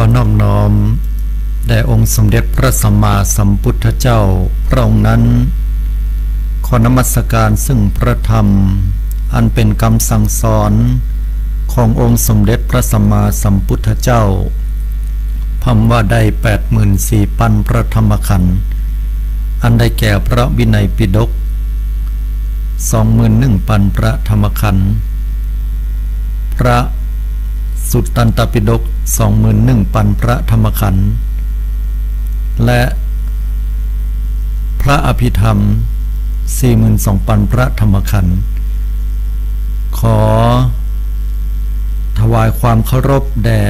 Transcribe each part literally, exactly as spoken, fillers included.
ขอนอบน้อมแด่องค์สมเด็จพระสัมมาสัมพุทธเจ้าพระองค์นั้น ขอนมัสการซึ่งพระธรรม อันเป๋นกำสั่งสอนขององค์สมเด็จพระสัมมาสัมพุทธเจ้า พร่ำว่าได้แปดหมื่นสี่ปันพระธรรมขันธ์ อันได้แก่พระวินัยปิฎก สองหมื่นหนึ่งปันพระธรรมขันธ์ พระสุตตันตปิฎก สองหมื่นหนึ่งปันพระธรรมขันธ์ และพระอภิธรรม สี่หมื่นสองปันพระธรรมขันธ์ ขอถวายความเคารพแด่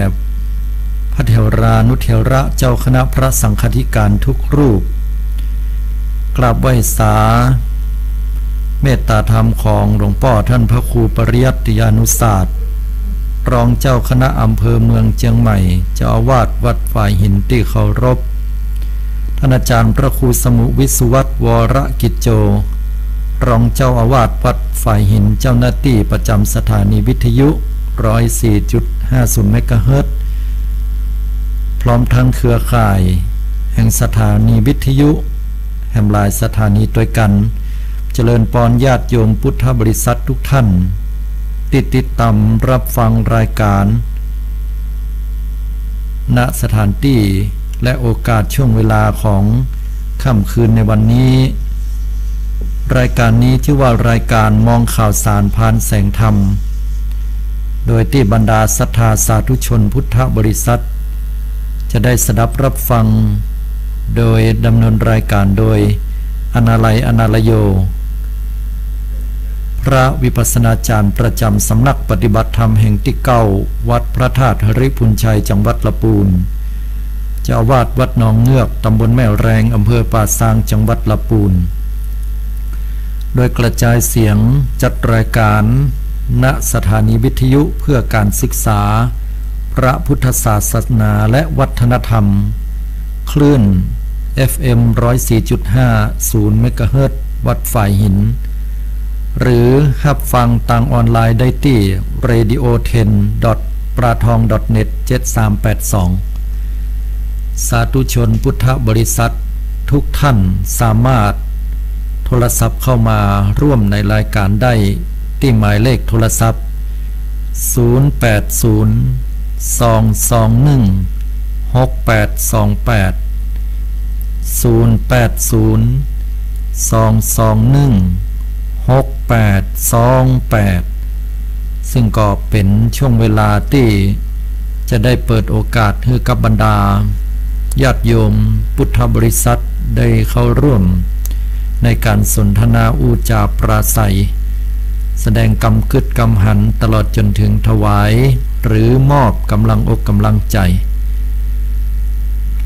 พระเถรานุเถระเจ้าคณะพระสังฆาธิการทุกรูป กราบไหว้สาเมตตาธรรมของหลวงป้อท่านพระครูปริยัติยานุศาสตร์ รองเจ้าคณะอำเภอเมืองเจียงใหม่ เจ้าอาวาสวัดฝายหินตี้เคารพ ท่านอาจารย์พระครูสมุวิศวัตร วรกิจโจ รองเจ้าอาวาสวัดฝายหิน เจ้าหน้าตี้ประจำสถานีวิทยุ ร้อยสี่จุดห้าศูนย์เมกะเฮิรตซ์ พร้อมทั้งเครือข่ายแห่งสถานีวิทยุ แหมหลายสถานีตวยกั๋น เจริญปอนญาติโยมพุทธบริษัททุกท่าน ตี้ติดต๋ามรับฟังรายการ ณ สถานตี้และโอกาสช่วงเวลาของค่ำคืนในวันนี้ รายการนี้ชื่อว่ารายการมองข่าวสารผ่านแสงธรรม โดยตี้บรรดาศรัทธาสาธุชนพุทธบริษัท จะได้สดับรับฟัง โดยดำเนินรายการโดย อนาลัย อนาลโย พระวิปัสสนาจารย์ประจำสำนักปฏิบัติธรรมแห่งตี้เก้า วัดพระธาตุหริภุญชัย จังหวัดละปูน เจ้าอาวาสวัดหนองเงือก ตำบลแม่แรง อำเภอป่าซาง จังหวัดละปูน โดยกระจายเสียงจัดรายการ ณ สถานีวิทยุเพื่อการศึกษาพระพุทธศาสนาและวัฒนธรรม คลื่น เอฟเอ็ม ร้อยสี่จุดห้าศูนย์เมกะเฮิรตซ์ วัดฝายหิน หรือฮับฟังตางออนไลน์ได้ตี้ เรดิโอเท็น ดอท ปลาทอง ดอท เน็ต เจ็ดสามแปดสอง สาธุชนพุทธบริษัททุกท่านสามารถโทรศัพท์เข้ามาร่วมในรายการได้ตี้หมายเลขโทรศัพท์ ศูนย์แปดศูนย์ สองสองหนึ่ง หกแปดสองแปด ศูนย์แปดศูนย์ สองสองหนึ่ง หกแปดสองแปด ซึ่งก็เป๋นช่วงเวลาตี้จะได้เปิดโอกาสหื้อกับบรรดาญาติโยมพุทธบริษัทได้เข้าร่วมในการสนทนาอู้จ๋าปราศรัย แสดงกำกึ๊ดกำหันตลอดจ๋นถึงถวายหรือมอบก๋ำลังอกก๋ำลังใจ๋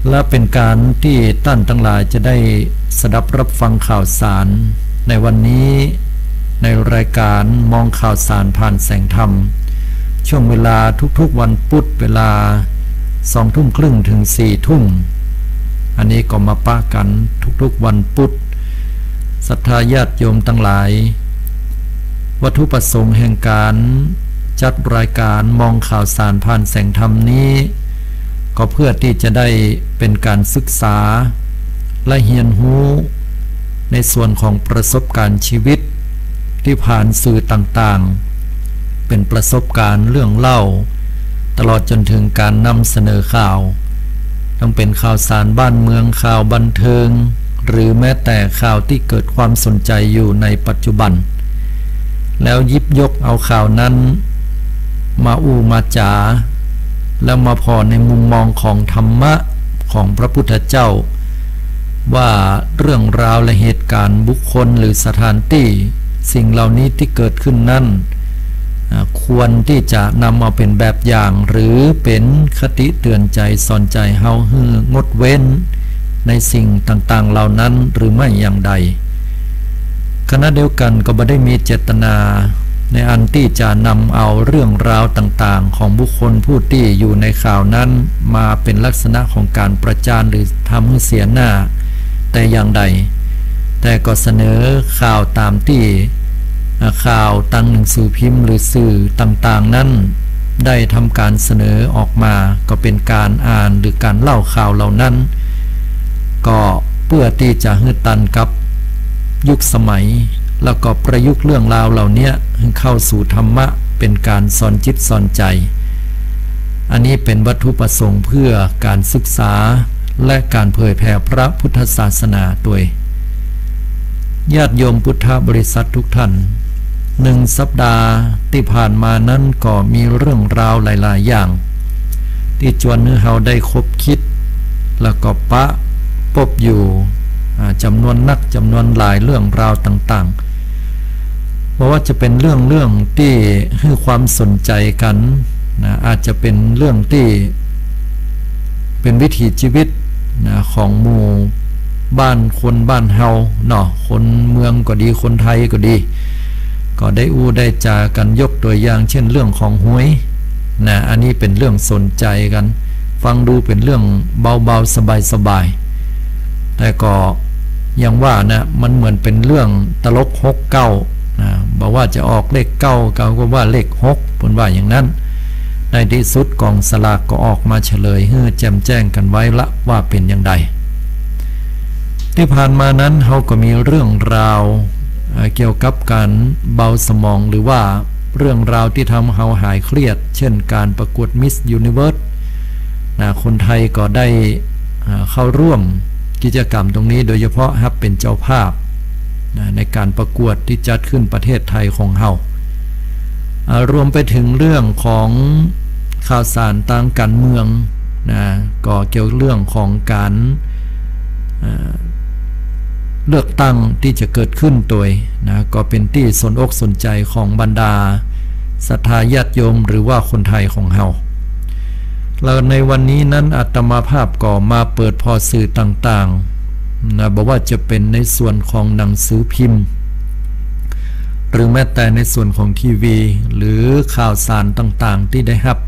และเป๋นก๋านตี้ต้านตังหลายจะได้สดับรับฟังข่าวสารในวันนี้ ในรายการมองข่าวสารผ่านแสงธรรม ช่วงเวลาทุกๆวันพุธ เวลาสองทุ่มครึ่งถึงสี่ทุ่ม อันนี้ก็มาปะกั๋นทุกๆวันพุธ ศรัทธาญาติโยมตังหลาย วัตถุประสงค์แห่งก๋านจัดรายการมองข่าวสารผ่านแสงธรรมนี้ ก็เพื่อตี้จะได้เป๋นก๋านศึกษา และเฮียนฮู้ ในส่วนของประสบก๋ารณ์ชีวิตตี้ผ่านสื่อต่างๆ เป๋นประสบก๋ารณ์เรื่องเล่า ตลอดจ๋นถึงก๋านนำเสนอข่าว ต้องเป๋นข่าวสารบ้านเมือง ข่าวบันเทิง หรือแม้แต่ข่าวตี้เกิดความสนใจ๋อยู่ในปัจจุบัน แล้วหยิบยกเอาข่าวนั้นมาอู้มาจ๋า แล้วมาผ่อในมุมมองของธรรมะของพระพุทธเจ้า ว่าเรื่องราวและเหตุก๋ารณ์บุคคลหรือสถานตี้ สิ่งเหล่านี้ตี้เกิดขึ้นนั้น อ่า ควรตี้จะนำเอาเป๋นแบบอย่าง หรือเป๋นคติเตือนใจ๋สอนใจ๋เฮาหื้องดเว้นในสิ่งต่างๆเหล่านั้นหรือไม่อย่างใด ขณะเดียวกั๋นก็บ่ได้มีเจตนาในอันตี้จะนำเอาเรื่องราวต่างๆของบุคคลผู้ตี้อยู่ในข่าวนั้นมาเป๋นลักษณะของก๋านประจานหรือทำหื้อเสียหน้าแต่อย่างใด แต่ก็เสนอข่าวต๋ามตี้ อ่า ข่าวตางหนังสือพิมพ์หรือสื่อต่างๆนั้น ได้ทำก๋านเสนอออกมา ก็เป๋นก๋านอ่านหรือก๋านเล่าข่าวเหล่านั้น ก็เปื้อตี้จะหื้อตันกับยุคสมัย แล้วก็ประยุกต์เรื่องราวเหล่าเนี้ยหื้อเข้าสู่ธรรมะ เป๋นก๋านสอนจิตสอนใจ๋ อันนี้เป๋นวัตถุประสงค์เพื่อก๋านศึกษา และก๋านเผยแผ่พระพุทธศาสนาตวย ญาติโยมพุทธบริษัททุกท่าน หนึ่งสัปดาห์ตี้ผ่านมานั้นก็มีเรื่องราวหลายๆ อย่าง ตี้จวนหื้อเฮาได้คบคิด แล้วก็ปะปบอยู่ อ่า จ๋ำนวนนักจ๋ำนวนหลายเรื่องราวต่างๆ บ่ว่าจะเป๋นเรื่อง เรื่องตี้หื้อความสนใจ๋กั๋นนะ อาจจะเป๋นเรื่องตี้เป๋นวิถีชีวิตนะ ของหมู่บ้านคนบ้านเฮาเนาะ คนเมืองก็ดี คนไทยก็ดี ก็ได้อู้ได้จ๋ากั๋น ยกตั๋วอย่างเจ้นเรื่องของหวยนะ อันนี้เป๋นเรื่องสนใจ๋กั๋น ฟังดูเป๋นเรื่องเบาๆ สบายๆ แต่ก็อย่างว่านะ มันเหมือนเป๋นเรื่องตลกหกเก้านะ บ่ว่าจะออกเลขเก้า เขาก็ว่าเลขหก เปิ้นว่าอย่างนั้น ในตี้สุดก๋องสลากก็ออกมาเฉลยหื้อแจ่มแจ้งกั๋นไว้ละว่าเป๋นอย่างใด ตี้ผ่านมานั้นเฮาก็มีเรื่องราว เอ่อ เกี่ยวกับก๋านเบาสมอง หรือว่าเรื่องราวตี้ทำเฮาหายเครียด เจ้นก๋านประกวด Miss Universe นะ คนไทยก็ได้ อ่า เข้าร่วมกิจกรรมตรงนี้ โดยเฉพาะฮับเป๋นเจ้าภาพนะ ในก๋านประกวดตี้จัดขึ้นประเทศไทยของเฮา อ่า รวมไปเถิงเรื่องของข่าวสารตางก๋านเมืองนะ ก็เกี่ยวเรื่องของก๋าน อ่า เลือกตั้งตี้จะเกิดขึ้นตวยนะ ก็เป๋นตี้สนอกสนใจ๋ของบรรดาศรัทธาญาติโยมหรือว่าคนไทยของเฮา แล้วในวันนี้นั้นอาตมาภาพก็มาเปิดผ่อสื่อต่างๆ นะ บ่ว่าจะเป๋นในส่วนของหนังสือพิมพ์ หรือแม้แต่ในส่วนของทีวี หรือข่าวสารต่างๆ ตี้ได้ฮับ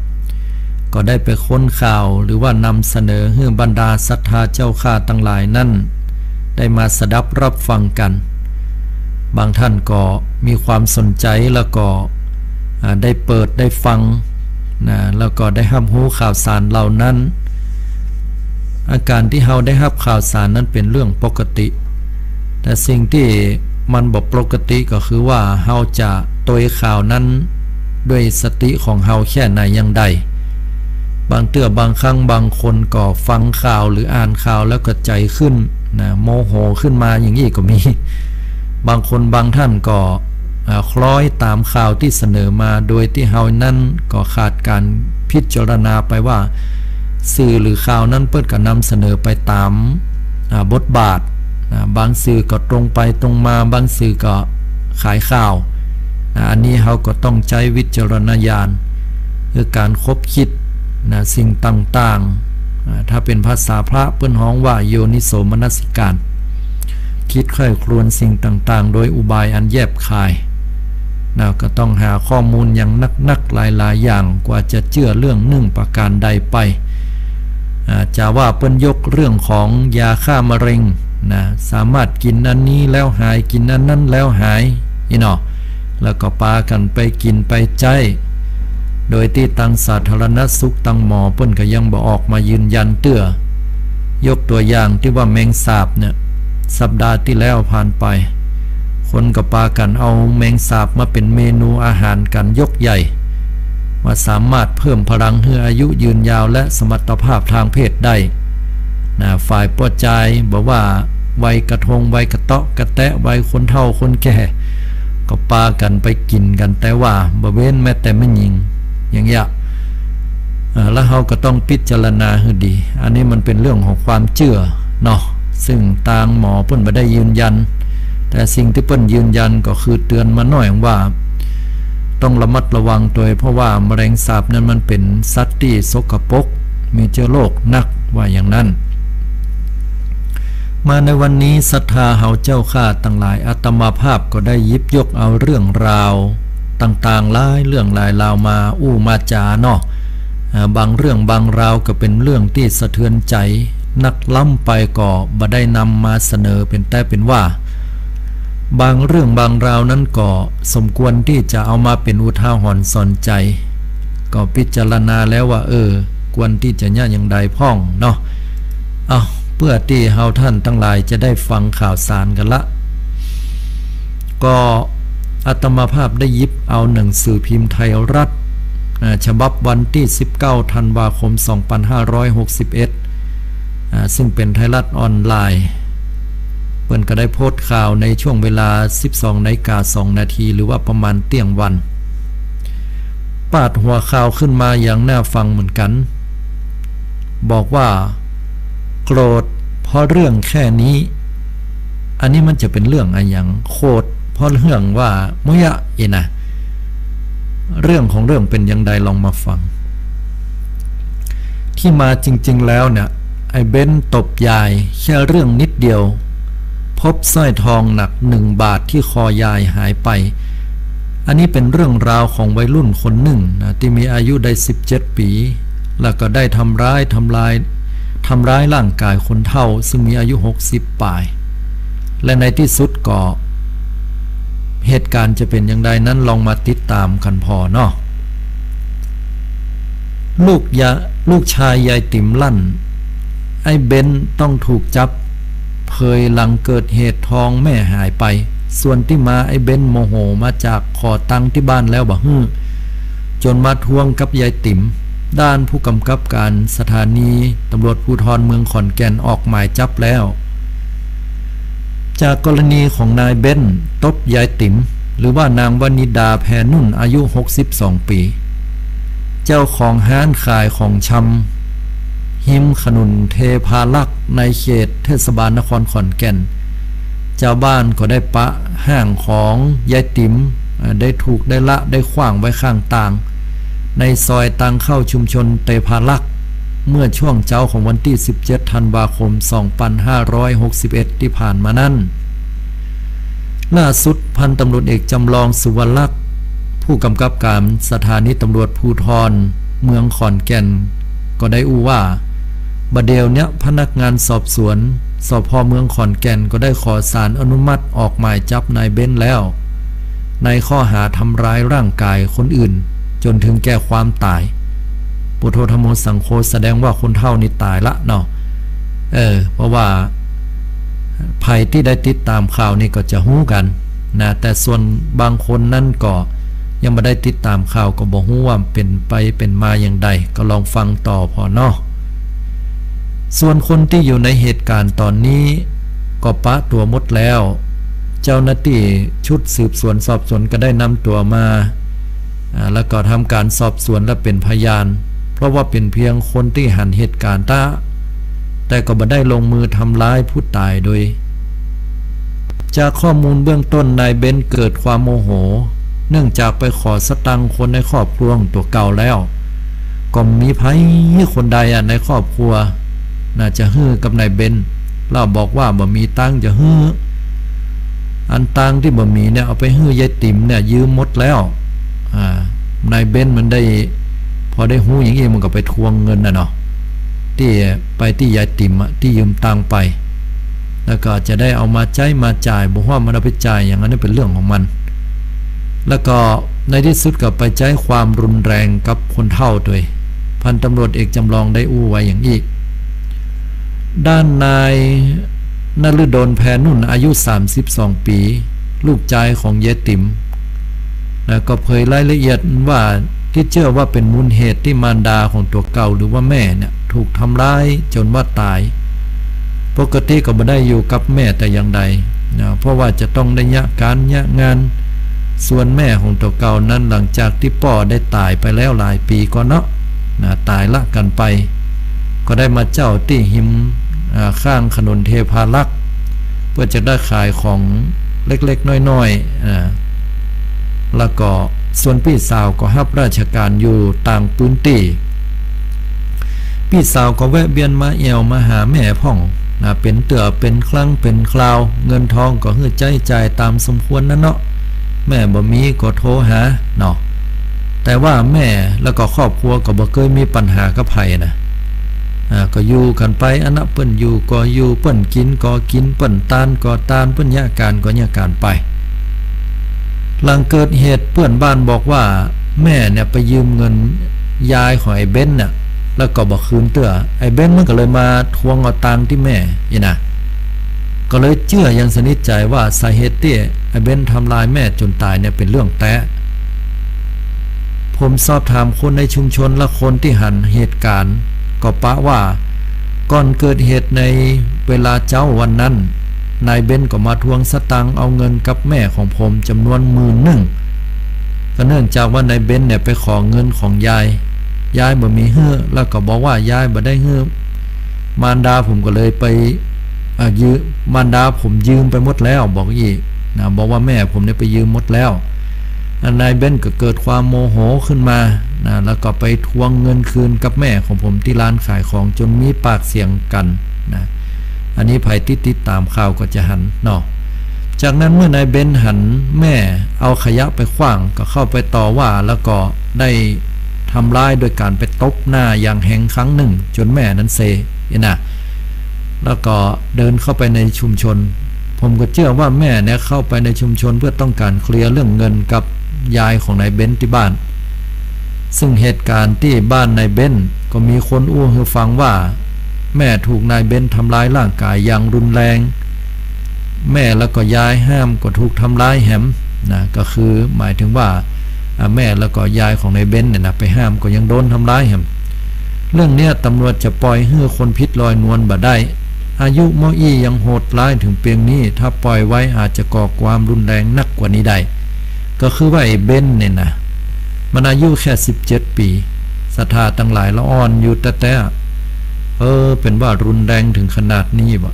ก็ได้ไปค้นข่าว หรือว่านำเสนอหื้อบรรดาศรัทธาเจ้าข้าตังหลายนั้น ได้มาสดับฮับฟังกั๋น บางท่านก็มีความสนใจ๋ แล้วก็ อ่า ได้เปิดได้ฟังนะ แล้วก็ได้ฮับฮู้ข่าวสารเหล่านั้น อาก๋านตี้เฮาได้ฮับข่าวสารนั้นเป๋นเรื่องปกติ แต่สิ่งตี้มันบ่ปกติก็คือว่าเฮาจะตวยข่าวนั้นด้วยสติของเฮาแค่ไหนอย่างใด บางเตื้อบางครั้งบางคนก็ฟังข่าวหรืออ่านข่าวแล้วก็ใจ๋ขึ้นนะ โมโหขึ้นมาอย่างอี้ก็มี บางคนบางท่านก็ อ่า คล้อยต๋ามข่าวตี้เสนอมา โดยตี้เฮานั้นก็ขาดก๋านพิจารณาไปว่า สื่อหรือข่าวนั้นเปิ้นก็นำเสนอไปต๋าม อ่า บทบาท อ่า บางสื่อก็ตรงไปตรงมา บางสื่อก็ขายข่าว อ่า อันนี้เฮาก็ต้องใจ๊วิจารณญาณ คือก๋านคบคิดนะ สิ่งต่างๆ อ่า ถ้าเป๋นภาษาพระเปิ้นฮ้องว่าโยนิโสมนสิการ คิดใคร่ครวญสิ่งต่างๆ โดยอุบายอันแยบคายนะ ก็ต้องหาข้อมูลอย่างนักๆ หลายๆ อย่างกว่าจะเจื้อเรื่องนึ่งประก๋านใดไป อ่า จะว่าเปิ้นยกเรื่องของยาฆ่ามะเร็งนะ สามารถกิ๋นอันนี้แล้วหาย กิ๋นอันนั้นแล้วหาย อี้เนาะ แล้วก็ปากั๋นไปกิ๋นไปใจ๊ โดยตี้ตางสาธารณสุข ตางหมอเปิ้นก็ยังบ่ออกมายืนยันเตื้อ ยกตั๋วอย่างตี้ว่าแมงสาบเนี่ย สัปดาห์ตี้แล้วผ่านไป คนก็ปากั๋นเอาแมงสาบมาเป๋นเมนูอาหารกั๋นยกใหญ่ ว่าสามารถเพิ่มพลังหื้ออายุยืนยาวและสมรรถภาพตางเพศได้นะ ฝ่ายป้อจาย บ่ว่าวัยกระทง วัยกระเต๊าะกระแต๊ะ วัยคนเฒ่าคนแก่ ก็ปากั๋นไปกิ๋นกั๋น แต่ว่าบ่เว้นแม้แต่แม่ญิง อย่างเงี้ย เอ่อ แล้วเฮาก็ต้องพิจารณาหื้อดี อันนี้มันเป๋นเรื่องของความเจื้อเนาะ ซึ่งตางหมอเปิ้นบ่ได้ยืนยัน แต่สิ่งตี้เปิ้นยืนยันก็คือเตื๋อนมาหน้อยว่า ต้องระมัดระวังตวย เพราะว่ามะเร็งสาบนั้นมันเป๋นสัตว์ตี้สกปรก มีเจื้อโรคนัก ว่าอย่างนั้น มาในวันนี้ศรัทธาเฮาเจ้าข้าตังหลาย อาตมาภาพก็ได้หยิบยกเอาเรื่องราวต่างๆ หลายเรื่องหลายราวมาอู้มาจ๋าเนาะ อ่า บางเรื่องบางราวก็เป๋นเรื่องตี้สะเทือนใจ๋นักล้ำไป ก็บ่ได้นำมาเสนอเป๋นแต๊เป๋นว่า บางเรื่องบางราวนั้นก็สมควรตี้จะเอามาเป๋นอุทาหรณ์สอนใจ๋ ก็พิจารณาแล้วว่า เออ ควรตี้จะเยียะอย่างใดพ่องเนาะ เอา เปื้อตี้เฮาต้านตังหลายจะได้ฟังข่าวสารกั๋นละ ก็อาตมาภาพได้หยิบเอาหนังสือพิมพ์ไทยรัฐ อ่า ฉบับวันตี้สิบเก้าธันวาคมสองปันห้าร้อยหกสิบเอ็ด อ่า ซึ่งเป๋นไทยรัฐออนไลน์ เปิ้นก็ได้โพสต์ข่าวในช่วงเวลาสิบสองนาฬิกาสองนาที หรือว่าประมาณเตี้ยงวัน ปาดหัวข่าวขึ้นมาอย่างน่าฟังเหมือนกั๋น บอกว่า โกรธเพราะเรื่องแค่นี้ อันนี้มันจะเป๋นเรื่องอะหยัง โกรธเพราะเรื่องว่าเมื่อเอะนะ เรื่องของเรื่องเป๋นอย่างใดลองมาฟัง ที่มาจริงๆ แล้วเนี่ย ไอ้เบนซ์ตบยายแค่เรื่องนิดเดียว พบสร้อยทองหนักหนึ่งบาทที่คอยายหายไป อันนี้เป๋นเรื่องราวของวัยรุ่นคนนึ่งนะ ตี้มีอายุได้สิบเจ็ดปี๋ แล้วก็ได้ทำร้าย ทำลาย ทำร้ายร่างกายคนเฒ่าซึ่งมีอายุหกสิบป๋าย และในตี้สุดก็ เหตุก๋ารณ์จะเป๋นอย่างใดนั้นลองมาติดต๋ามกั๋นผ่อเนาะ ลูกยะ ลูกจายยายติ๋มลั่น ไอ้เบนซ์ต้องถูกจับ เผยหลังเกิดเหตุทองแม่หายไป ส่วนตี้มาไอ้เบนซ์โมโหมาจากขอตังค์ตี้บ้านแล้วบ่หื้อ จ๋นมาทวงกับยายติ๋ม ด้านผู้กำกับก๋านสถานีตำรวจภูธรเมืองขอนแก่นออกหมายจับแล้ว จากกรณีของนายเบนซ์ตบยายติ๋ม หรือว่านางวนิดา แพนุ่น อายุหกสิบสองปี๋ เจ้าของฮ้านขายของชำ ฮิมถนนเทพารักษ์ในเขตเทศบาลนครขอนแก่น จาวบ้านก็ได้ปะฮ่างของยายติ๋ม เอ่อ ได้ถูกได้ละได้ขว้างไว้ข้างตาง ในซอยตางเข้าชุมชนเทพารักษ์ เมื่อช่วงเจ๊าของวันตี้สิบเจ็ดธันวาคมสองปันห้าร้อยหกสิบเอ็ดตี้ผ่านมานั้น ล่าสุดพันตำรวจเอกจำลอง สุวรรณลักษณ์ ผู้กำกับก๋านสถานีตำรวจภูธรเมืองขอนแก่น ก็ได้อู้ว่า บ่าเดี่ยวเนี้ยพนักงานสอบสวน สภ.เมืองขอนแก่น ก็ได้ขอศาลอนุมัติออกหมายจับนายเบนซ์แล้ว ในข้อหาทำร้ายร่างกายคนอื่นจ๋นเถิงแก่ความต๋าย ปุโธธัมโมสังโฆ แสดงว่าคนเฒ่านี่ต๋ายละเนาะ เออ เพราะว่าใผตี้ได้ติดต๋ามข่าวนี่ก็จะฮู้กั๋นนะ แต่ส่วนบางคนนั้นก็ยังบ่ได้ติดต๋ามข่าว ก็บ่ฮู้ว่าเป๋นไปเป๋นมาอย่างใด ก็ลองฟังต่อผ่อเนาะ ส่วนคนตี้อยู่ในเหตุก๋ารณ์ต๋อนนี้ก็ปะตั๋วหมดแล้ว เจ้าหน้าตี้ชุดสืบสวนสอบสวนก็ได้นำตั๋วมา อ่า แล้วก็ทำก๋านสอบสวนและเป๋นพยาน เพราะว่าเป๋นเพียงคนตี้หันเหตุก๋ารณ์เต้า แต่ก็บ่ได้ลงมือทำร้ายผู้ต๋ายโดย จากข้อมูลเบื้องต้น นายเบนซ์เกิดความโมโห เนื่องจากไปขอสตางค์คนในครอบครัวของตั๋วเก่าแล้ว ก็บ่มีใผคนใดอะในครอบครัวน่าจะหื้อกับนายเบนซ์ แล้วบอกว่าบ่มีตังค์จะหื้อ อันตังค์ตี้บ่มีเนี่ยเอาไปหื้อยายติ๋มเนี่ยยืมหมดแล้ว อ่า นายเบนซ์มันได้ พอได้ฮู้อย่างอี้มันก็ไปทวงเงินน่ะเนาะ ตี้ไปตี้ยายติ๋มอะ ตี้ยืมตังค์ไป แล้วก็จะได้เอามาใจ๊มาจ่าย บ่ฮู้ว่ามันเอาไปจ่ายหยังอันนั้นเป๋นเรื่องของมัน แล้วก็ในตี้สุดก็ไปใจ๊ความรุนแรงกับคนเฒ่าตวย พันตำรวจเอกจำลองได้อู้ไว้อย่างอี้ ด้านนายนฤดล แพนุ่น อายุสามสิบสองปี๋ ลูกจายของยายติ๋ม แล้วก็เผยรายละเอียดว่า ตี้เจื้อว่าเป๋นมูลเหตุตี้มารดาของตั๋วเก่าหรือว่าแม่เนี่ยถูกทำร้ายจ๋นว่าต๋าย ปกติก็บ่ได้อยู่กับแม่แต่อย่างใดนะ เพราะว่าจะต้องได้เยียะก๋านเยียะงาน ส่วนแม่ของตั๋วเก่านั้นหลังจากตี้ป้อได้ต๋ายไปแล้วหลายปี๋ก่อนเนาะนะ ต๋ายละกั๋นไป ก็ได้มาเจ้าตี้ฮิม อ่า ข้างถนนเทพารักษ์ เปื้อจะได้ขายของเล็กๆ น้อยๆ อ่า แล้วก็ส่วนปี้สาวก็ฮับราชก๋านอยู่ต่างปื้นตี้ ปี้สาวก็แวะเวียนมาแอ่วมาหาแม่พ่องนะ เป๋นเตื้อเป๋นครั้งเป๋นคราว เงินทองก็หื้อใจ๊จ่ายต๋ามสมควรนั้นเนาะ แม่บ่มีก็โทรหาเนาะ แต่ว่าแม่แล้วก็ครอบครัวก็บ่เกยมีปัญหากับใผนะ อ่า ก็อยู่กั๋นไป อันนะเปิ้นอยู่ก็อยู่ เปิ้นกิ๋นก็กิ๋น เปิ้นตานก็ตาน เปิ้นเยียะก๋านก็เยียะก๋านไป หลังเกิดเหตุเปื้อนบ้านบอกว่าแม่เนี่ยไปยืมเงิน ยายของไอ้เบนน่ะ แล้วก็บ่คืนเตื้อ ไอ้เบนมันก็เลยมาทวงเอาตังค์ตี้แม่อี้นะ ก็เลยเจื้ออย่างสนิทใจ๋ว่าสาเหตุตี้ไอ้เบนทำลายแม่จ๋นต๋ายเนี่ยเป๋นเรื่องแต๊ ผมสอบถามคนในชุมชนและคนตี้หันเหตุก๋ารณ์ ก็ปะว่าก่อนเกิดเหตุในเวลาเจ๊าวันนั้น นายเบนก็มาทวงสตางค์เอาเงินกับแม่ของผมจ๋ำนวนหมื่นนึ่ง ก็เนื่องจากว่านายเบนเนี่ยไปขอเงินของยาย ยายบ่มีหื้อ แล้วก็บอกว่ายายบ่ได้หื้อ มารดาผมก็เลยไป อ่า ยืม มารดาผมยืมไปหมดแล้ว บอกอี้นะ บอกว่าแม่ผมเนี่ยไปยืมหมดแล้ว อ่ะ นายเบนก็เกิดความโมโหขึ้นมานะ แล้วก็ไปทวงเงินคืนกับแม่ของผมตี้ร้านขายของจ๋นมีปากเสียงกั๋นนะ อันนี้ใผตี้ติดต๋ามข่าวก็จะหันเนาะ จากนั้นเมื่อนายเบนหันแม่เอาขยะไปขว้าง ก็เข้าไปต่อว่า แล้วก็ได้ทำร้ายโดยก๋านไปตบหน้าอย่างแฮงครั้งนึ่ง จ๋นแม่นั้นเซอี้นะ แล้วก็เดินเข้าไปในชุมชน ผมก็เจื้อว่าแม่เนี่ยเข้าไปในชุมชนเพื่อต้องก๋านเคลียร์เรื่องเงินกับยายของนายเบนตี้บ้าน ซึ่งเหตุก๋ารณ์ตี้บ้านนายเบนก็มีคนอู้หื้อฟังว่า แม่ถูกนายเบนทำร้ายร่างก๋ายอย่างรุนแรง แม่แล้วก็ยายห้ามก็ถูกทำร้ายแหมนะ ก็คือหมายถึงว่า อ่า แม่แล้วก็ยายของนายเบนเนี่ยนะ ไปห้ามก็ยังโดนทำร้ายแหม เรื่องเนี้ยตำรวจจะปล่อยหื้อคนผิดลอยนวลบ่ได้ อายุเม่าอี้ยังโหดร้ายเถิงเปียงนี้ ถ้าปล่อยไว้อาจจะก่อความรุนแรงนักกว่านี้ได้ ก็คือว่าไอ้เบนเนี่ยนะ มันอายุแค่สิบเจ็ดปี๋ ศรัทธาตังหลาย ละอ่อนอยู่แต๊ๆ เออ เป๋นว่ารุนแรงเถิงขนาดนี้บ่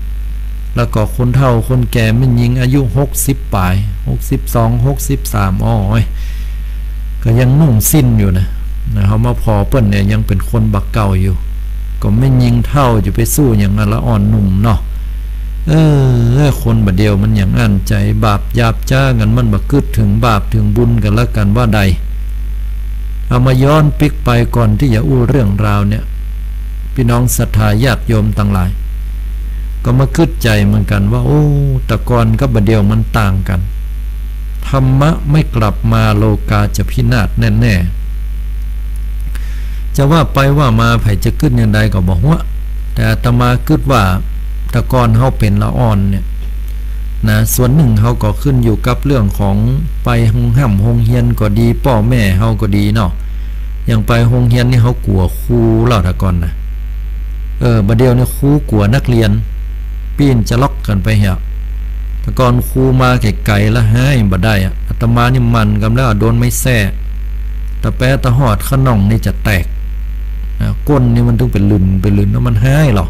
แล้วก็คนเฒ่าคนแก่แม่ญิงอายุหกสิบป๋าย หกสิบสอง หกสิบสาม อ้อย ก็ยังนุ่งสิ้นอยู่นะ นะ เฮามาผ่อเปิ้นเนี่ยยังเป๋นคนบ่าเก่าอยู่ ก็แม่ญิงเฒ่าจะไปสู้หยังอะละอ่อนหนุ่มเนาะ เออ คนบ่าเดี่ยวมันหยังอั้น ใจ๋บาปหยาบจ๊ากั๋น มันบ่กึ๊ดเถิงบาปเถิงบุญกั๋นละกั๋นว่าใด เอามาย้อนปิ๊กไปก่อนตี้จะอู้เรื่องราวเนี่ย ปี้น้องศรัทธาญาติโยมตังหลาย ก็มากึ๊ดใจ๋เหมือนกั๋นว่า โอ้ แต่ก่อนกับบ่าเดี่ยวมันต่างกั๋น ธรรมะไม่กลับมา โลกาจะพินาศแน่ๆ จะว่าไปว่ามาใผจะกึ๊ดอย่างใดก็บ่ฮู้ แต่อาตมากึ๊ดว่า แต่ก่อนเฮาเป๋นละอ่อนเนี่ยนะ ส่วนนึ่งเฮาก็ขึ้นอยู่กับเรื่องของไปโฮงฮ่ำโฮงเฮียนก็ดี ป้อแม่เฮาก็ดีเนาะ อย่างไปโฮงเฮียนนี่เฮากั๋วครูแล้วแต่ก่อนนะ เออ บ่าเดี่ยวนี่ครูกั๋วนักเรียน ปี้นจะล็อกกั๋นไปเหีย แต่ก่อนครูมาไก๋ๆ แล้วฮ้ายบ่ได้อะ อาตมานี่หมั่นกำแล้ว โดนไม้แส้ ตะแป๊ตะฮอดคะน่องนี่จะแตก นะ ก้นนี่มันตึงเป๋นหลื่นเป๋นหลื่น แล้วมันฮ้ายหรอ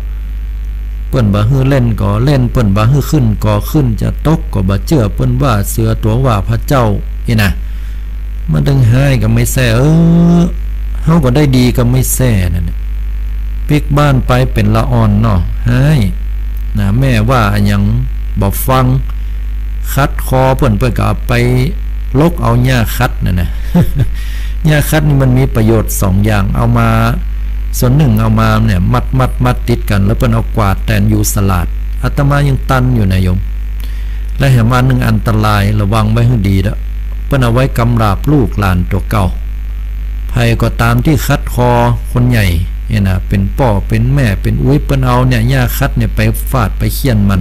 เปิ้นบ่หื้อเล่นก็เล่น เปิ้นบ่หื้อขึ้นก็ขึ้น จะตกก็บ่เจื้อ เปิ้นว่าเสือตั๋วว่าพระเจ้า อี้นะ มันตึงฮ้ายกับไม้แส้ เออ เฮาก็ได้ดีกับไม้แส้นั่นแหละ ปิ๊กบ้านไปเป๋นละอ่อนเนาะ ฮ้าย นะ แม่ว่าอะหยังบ่ฟัง ขัดคอเปิ้น เปิ้นก็เอาไปลกเอาหญ้าขัดนั่นนะ หญ้าขัดนี่มันมีประโยชน์สองอย่าง เอามา ส่วนนึ่งเอามาเนี่ย มัด มัด มัดติดกั๋น แล้วเปิ้นเอากวาดแตนยูสลาด อาตมายังตันอยู่นะโยม และแหมอันนึ่งอันตราย ระวังไว้หื้อดีเต๊อะ เปิ้นเอาไว้กำราบลูกหลานตั๋วเก่า ใผก็ต๋ามตี้ขัดคอคนใหญ่เนี่ยนะ เป๋นป้อ เป๋นแม่ เป๋นอุ๊ย เปิ้นเอาเนี่ย หญ้าขัดเนี่ยไปฟาดไปเฆี่ยนมัน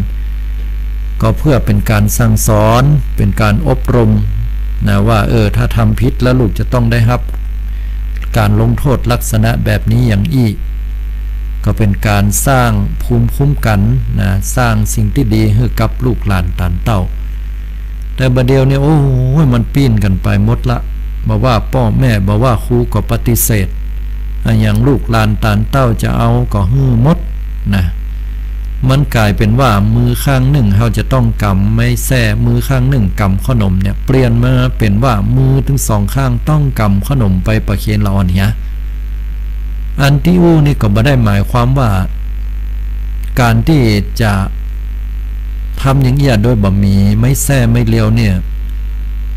ก็เพื่อเป๋นก๋านสั่งสอน เป๋นก๋านอบรมนะ ว่า เออ ถ้าทำผิดแล้วลูกจะต้องได้ฮับก๋านลงโต้ษลักษณะแบบนี้อย่างอี้ ก็เป๋นก๋านสร้างภูมิคุ้มกั๋นนะ สร้างสิ่งตี้ดีหื้อกับลูกหลานต๋านเต้า แต่บ่าเดี่ยวนี่ โอ้ย มันปี้นกั๋นไปหมดละ บ่ว่าป้อแม่ บ่ว่าครูก็ปฏิเสธ อะหยังลูกหลานต๋านเต้าจะเอาก็หื้อหมดนะ มันก๋ายเป๋นว่ามือข้างนึ่งเฮาจะต้องกำไม้แส้ มือข้างนึ่งกำเข้าหนมเนี่ย เปลี่ยนมาเป๋นว่ามือตึงสองข้างต้องกำเข้าหนมไปประเคนละอ่อนเหีย อันตี้อู้นี่ก็บ่ได้หมายความว่า ก๋านตี้จะทำอย่างอี้โดยบ่มีไม้แส้ไม้เรียวเนี่ย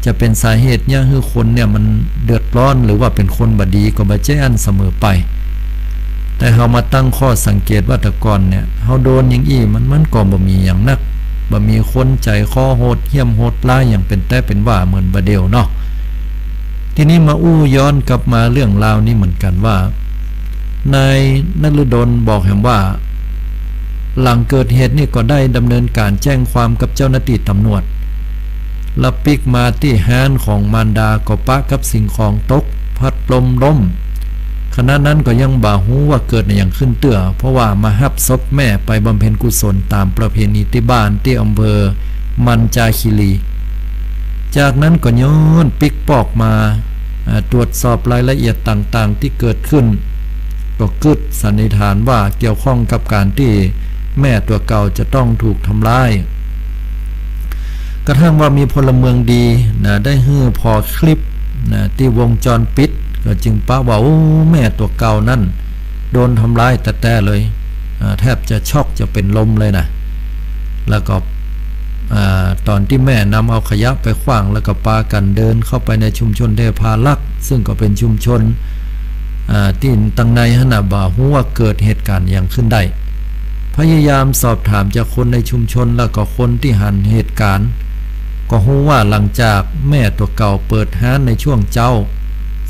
จะเป๋นสาเหตุเยียะหื้อคนเนี่ยมันเดือดร้อน หรือว่าเป๋นคนบ่ดีก็บ่ใจ้อั้นเสมอไป แต่เฮามาตั้งข้อสังเกตว่าแต่ก่อนเนี่ย เฮาโดนอย่างอี้มัน มันก็บ่มีหยังนัก บ่มีคนใจ๋คอโหดเหี้ยมโหดร้ายอย่างเป๋นแต๊เป๋นว่าเหมือนบ่าเดี่ยวเนาะ ทีนี้มาอู้ย้อนกลับมาเรื่องราวนี้เหมือนกั๋นว่า นายนฤดลบอกแหมว่า หลังเกิดเหตุนี่ก็ได้ดำเนินก๋านแจ้งความกับเจ้าหน้าตี้ต๋ำรวจ ละปิ๊กมาตี้ฮ้านของมารดาก็ปะกับสิ่งของตก พัดลมล้ม ขณะนั้นก็ยังบ่ฮู้ว่าเกิดอะหยังขึ้นเตื้อ เพราะว่ามาฮับศพแม่ไปบำเพ็ญกุศลต๋ามประเพณีตี้บ้านตี้อำเภอมัญจาคีรี จากนั้นก็ย้อนปิ๊กปอกมา อ่า ตรวจสอบรายละเอียดต่างๆ ตี้เกิดขึ้น ก็กึ๊ดสันนิษฐานว่าเกี่ยวข้องกับก๋านตี้แม่ตั๋วเก่าจะต้องถูกทำร้าย กระทั่งว่ามีพลเมืองดีนะ ได้หื้อผ่อคลิปนะ ตี้วงจรปิด ก็จึงปะว่า โอ้ แม่ตั๋วเก่านั้นโดนทำร้ายแต๊ๆ เลย อ่า แทบจะช็อกจะเป๋นลมเลยนะ แล้วก็ อ่า ต๋อนตี้แม่นำเอาขยะไปขว้าง แล้วก็ปากั๋นเดินเข้าไปในชุมชนเทพารักษ์ ซึ่งก็เป๋นชุมชน อ่า ตี้ตังในหั้นน่ะ บ่ฮู้ว่าเกิดเหตุก๋ารณ์อะหยังขึ้นได้ พยายามสอบถามจากคนในชุมชน แล้วก็คนตี้หันเหตุก๋ารณ์ ก็ฮู้ว่าหลังจากแม่ตั๋วเก่าเปิดฮ้านในช่วงเจ๊า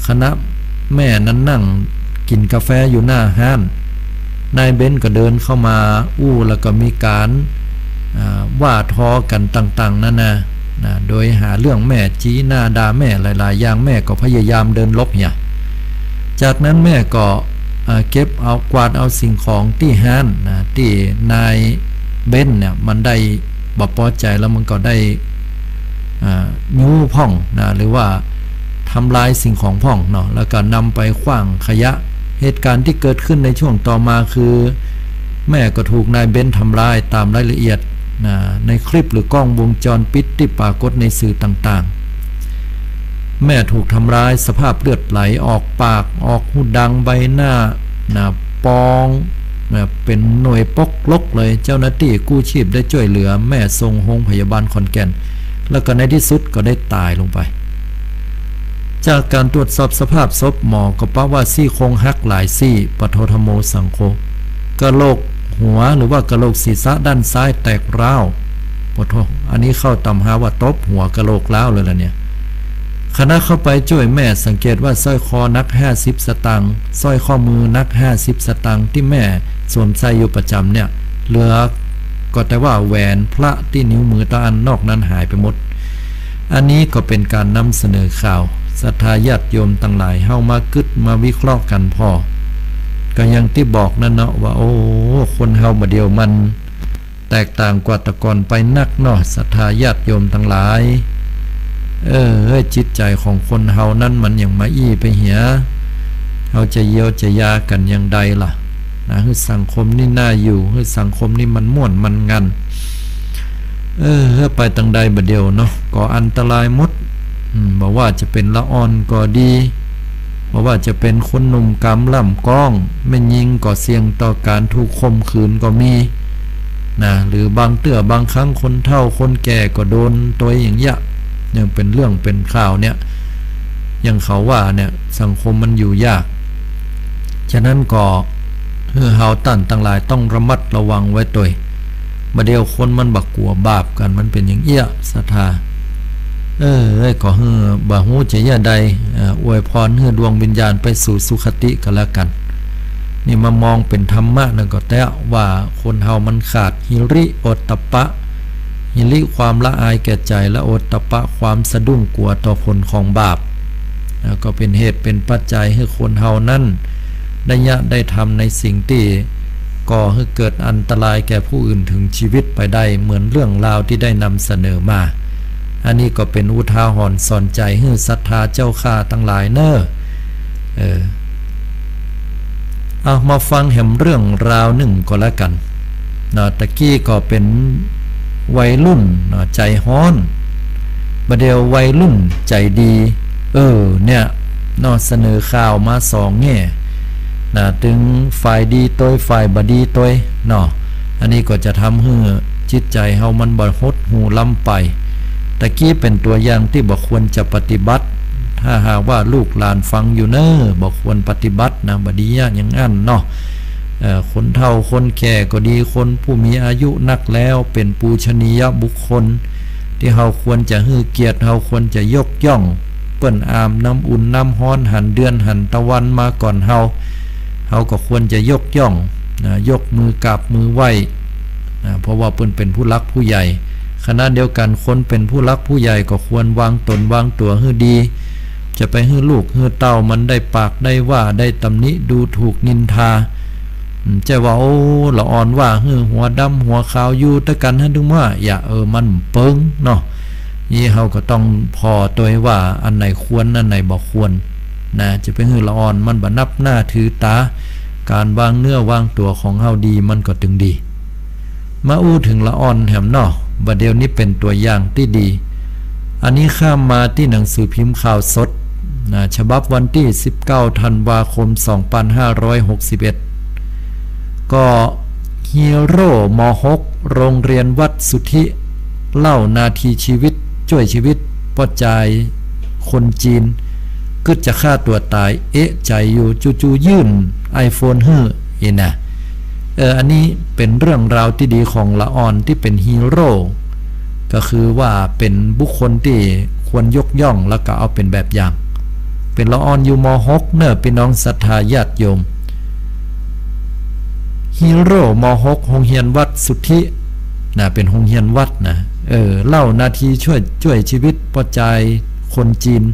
ขณะแม่นั้นนั่งกิ๋นกาแฟอยู่หน้าฮ้าน นายเบนก็เดินเข้ามาอู้ แล้วก็มีก๋าน อ่า ว่าทอกั๋นต่างๆ นานา นะ โดยหาเรื่องแม่ จี๊หน้าด่าแม่หลายๆ อย่าง แม่ก็พยายามเดินหลบเหีย จากนั้นแม่ก็ อ่า เก็บเอา กวาดเอาสิ่งของตี้ฮ้านนะ ตี้นายเบนเนี่ยมันได้บ่ปอใจ๋ แล้วมันก็ได้ อ่า ยู้พ่องนะ หรือว่าทำลายสิ่งของพ่องเนาะ แล้วก็นำไปขว้างขยะ เหตุก๋ารณ์ตี้เกิดขึ้นในช่วงต่อมาคือ แม่ก็ถูกนายเบนทำร้ายต๋ามรายละเอียดนะ ในคลิปหรือกล้องวงจรปิดตี้ปรากฏในสื่อต่างๆ แม่ถูกทำร้าย สภาพเลือดไหลออกปาก ออกฮูดัง ใบหน้านะ ปองนะ เป๋นหน่วยปกลกเลย เจ้าหน้าตี้กู้ชีพได้จ้วยเหลือแม่ส่งโฮงพยาบาลขอนแก่น แล้วก็ในตี้สุดก็ได้ต๋ายลงไป จากก๋านตรวจสอบสภาพศพ หมอก็ปะว่าซี่โครงหักหลายซี่ ปะโทธัมโมสังโฆ กะโหลกหัวหรือว่ากะโหลกศีรษะด้านซ้ายแตกร้าว ปะโท อันนี้เข้าต๋ำฮาว่าตบหัวกะโหลกร้าวเลยล่ะเนี่ย ขณะเข้าไปจ้วยแม่สังเกตว่าสร้อยคอหนักห้าสิบสตางค์ สร้อยข้อมือหนักห้าสิบสตางค์ตี้แม่สวมใส่อยู่ประจ๋ำเนี่ย เหลือก็แต่ว่าแหวนพระตี้นิ้วมือเต้าอั้น นอกนั้นหายไปหมด อันนี้ก็เป๋นก๋านนำเสนอข่าว ศรัทธาญาติโยมตังหลาย เฮามากึ๊ดมาวิเคราะห์กั๋นผ่อ ก็อย่างตี้บอกนั้นเนาะว่า โอ้ คนเฮาบ่าเดี่ยวมันแตกต่างกว่าแต่ก่อนไปนักเนาะ ศรัทธาญาติโยมตังหลาย เออ จิตใจ๋ของคนเฮานั้นมันหยังมาอี้ไปเหีย เฮาจะเยียวยากั๋นอย่างใดล่ะ นะ หื้อสังคมนี่น่าอยู่ หื้อสังคมนี่มันม่วนมันงัน เออ ไปตังใดบ่าเดี่ยวเนาะ ก็อันตรายหมด อืม บ่ว่าจะเป๋นละอ่อนก็ดี บ่ว่าจะเป๋นคนหนุ่มก๋ำล่ำก๊อง แม่ญิงก็เสี่ยงต่อก๋านถูกข่มขืนก็มี นะ หรือบางเตื้อบางครั้งคนเฒ่าคนแก่ก็โดนตวยอย่างเยียะ อย่างเป๋นเรื่องเป๋นข่าวเนี่ย อย่างเขาว่าเนี่ย สังคมมันอยู่ยาก ฉะนั้นก็หื้อเฮาต้านตังหลายต้องระมัดระวังไว้ตวย บ่าเดี่ยวคนมันบ่กั๋วบาปกั๋น มันเป๋นอย่างเอี้ย ศรัทธา เออ ก็หื้อบ่ฮู้จะเยียะใด เอ่อ อวยพรหื้อดวงวิญญาณไปสู่สุคติก็แล้วกั๋น นี่มามองเป๋นธรรมะนั่นก็แต๊ว่าคนเฮามันขาดหิริโอตตัปปะ หิริความละอายแก่ใจ๋ และโอตตัปปะความสะดุ้งกั๋วต่อผลของบาป แล้วก็เป๋นเหตุเป๋นปัจจัยหื้อคนเฮานั้นได้เยียะได้ทำในสิ่งตี้ก่อหื้อเกิดอันตรายแก่ผู้อื่นถึงชีวิตไปได้ เหมือนเรื่องราวตี้ได้นำเสนอมา อันนี้ก็เป๋นอุทาหรณ์สอนใจ๋หื้อศรัทธาเจ้าข้าตังหลายเน่อ เออ เอามาฟังแหมเรื่องราวนึ่งก็แล้วกั๋น เนาะ ตะกี้ก็เป๋นวัยรุ่นเนาะ ใจ๋ฮ้อน บ่าเดี่ยววัยรุ่นใจ๋ดี เออ เนี่ย เนาะ เสนอข่าวมาสองแง่ นะ ตึงฝ่ายดีตวย ฝ่ายบ่ดีตวย เนาะ อันนี้ก็จะทำหื้อจิตใจ๋เฮามันบ่หดหู่ล้ำไป ตะกี้เป๋นตั๋วอย่างตี้บ่ควรจะปฏิบัติ ถ้าหากว่าลูกหลานฟังอยู่เน่อ บ่ควรปฏิบัตินะ บ่ดีอะ อย่างอั้นเนาะ เอ่อ คนเฒ่าคนแก่ก็ดี คนผู้มีอายุนักแล้ว เป๋นปูชนียบุคคล ตี้เฮาควรจะหื้อเกียรติ เฮาควรจะยกย่อง เปิ้นอาบน้ำอุ่นน้ำฮ้อน หันเดือนหันตะวันมาก่อนเฮา เฮาก็ควรจะยกย่องนะ ยกมือกราบมือไหว้นะ เพราะว่าเปิ้นเป๋นผู้หลักผู้ใหญ่ ขณะเดียวกั๋นคนเป๋นผู้หลักผู้ใหญ่ก็ควรวางต๋นวางตั๋วหื้อดี จะไปหื้อลูกหื้อเต้ามันได้ปากได้ว่า ได้ตำหนิดูถูกนินทา อืม ใจ้ว่า โอ้ ละอ่อนว่าหื้อหัวดำหัวขาวอยู่ตวยกั๋นหั้นตึงว่า อย่า เออ มันเปิงเนาะ นี่เฮาก็ต้องผ่อตวยว่าอันไหนควรอันไหนบ่ควรนะ จะไปหื้อละอ่อนมันบ่นับหน้าถือต๋า ก๋านวางเนื้อวางตั๋วของเฮาดีมันก็ตึงดี มาอู้เถิงละอ่อนแหมเนาะ บ่าเดี่ยวนี้เป๋นตั๋วอย่างตี้ดี อันนี้ข้ามมาตี้หนังสือพิมพ์ข่าวสดนะ ฉบับวันตี้สิบเก้าธันวาคมสองปันห้าร้อยหกสิบเอ็ด ก็ฮีโร่ ม.หก โฮงเฮียนวัดสุทธิ เล่านาทีชีวิต จ้วยชีวิตป้อจายคนจีน กึ๊ดจะฆ่าตั๋วต๋าย เอะใจ๋อยู่ จู่ๆ ยื่นไอโฟนหื้อ อี้นะ เออ อันนี้เป๋นเรื่องราวตี้ดีของละอ่อนตี้เป๋นฮีโร่ ก็คือว่าเป๋นบุคคลตี้ควรยกย่อง แล้วก็เอาเป๋นแบบอย่าง เป๋นละอ่อนอยู่ ม.หก เน่อ ปี้น้องศรัทธาญาติโยม ฮีโร่ ม.หก โฮงเฮียนวัดสุทธินะ เป๋นโฮงเฮียนวัดนะ เออ เล่านาทีจ้วย จ้วยชีวิตป้อจายคนจีน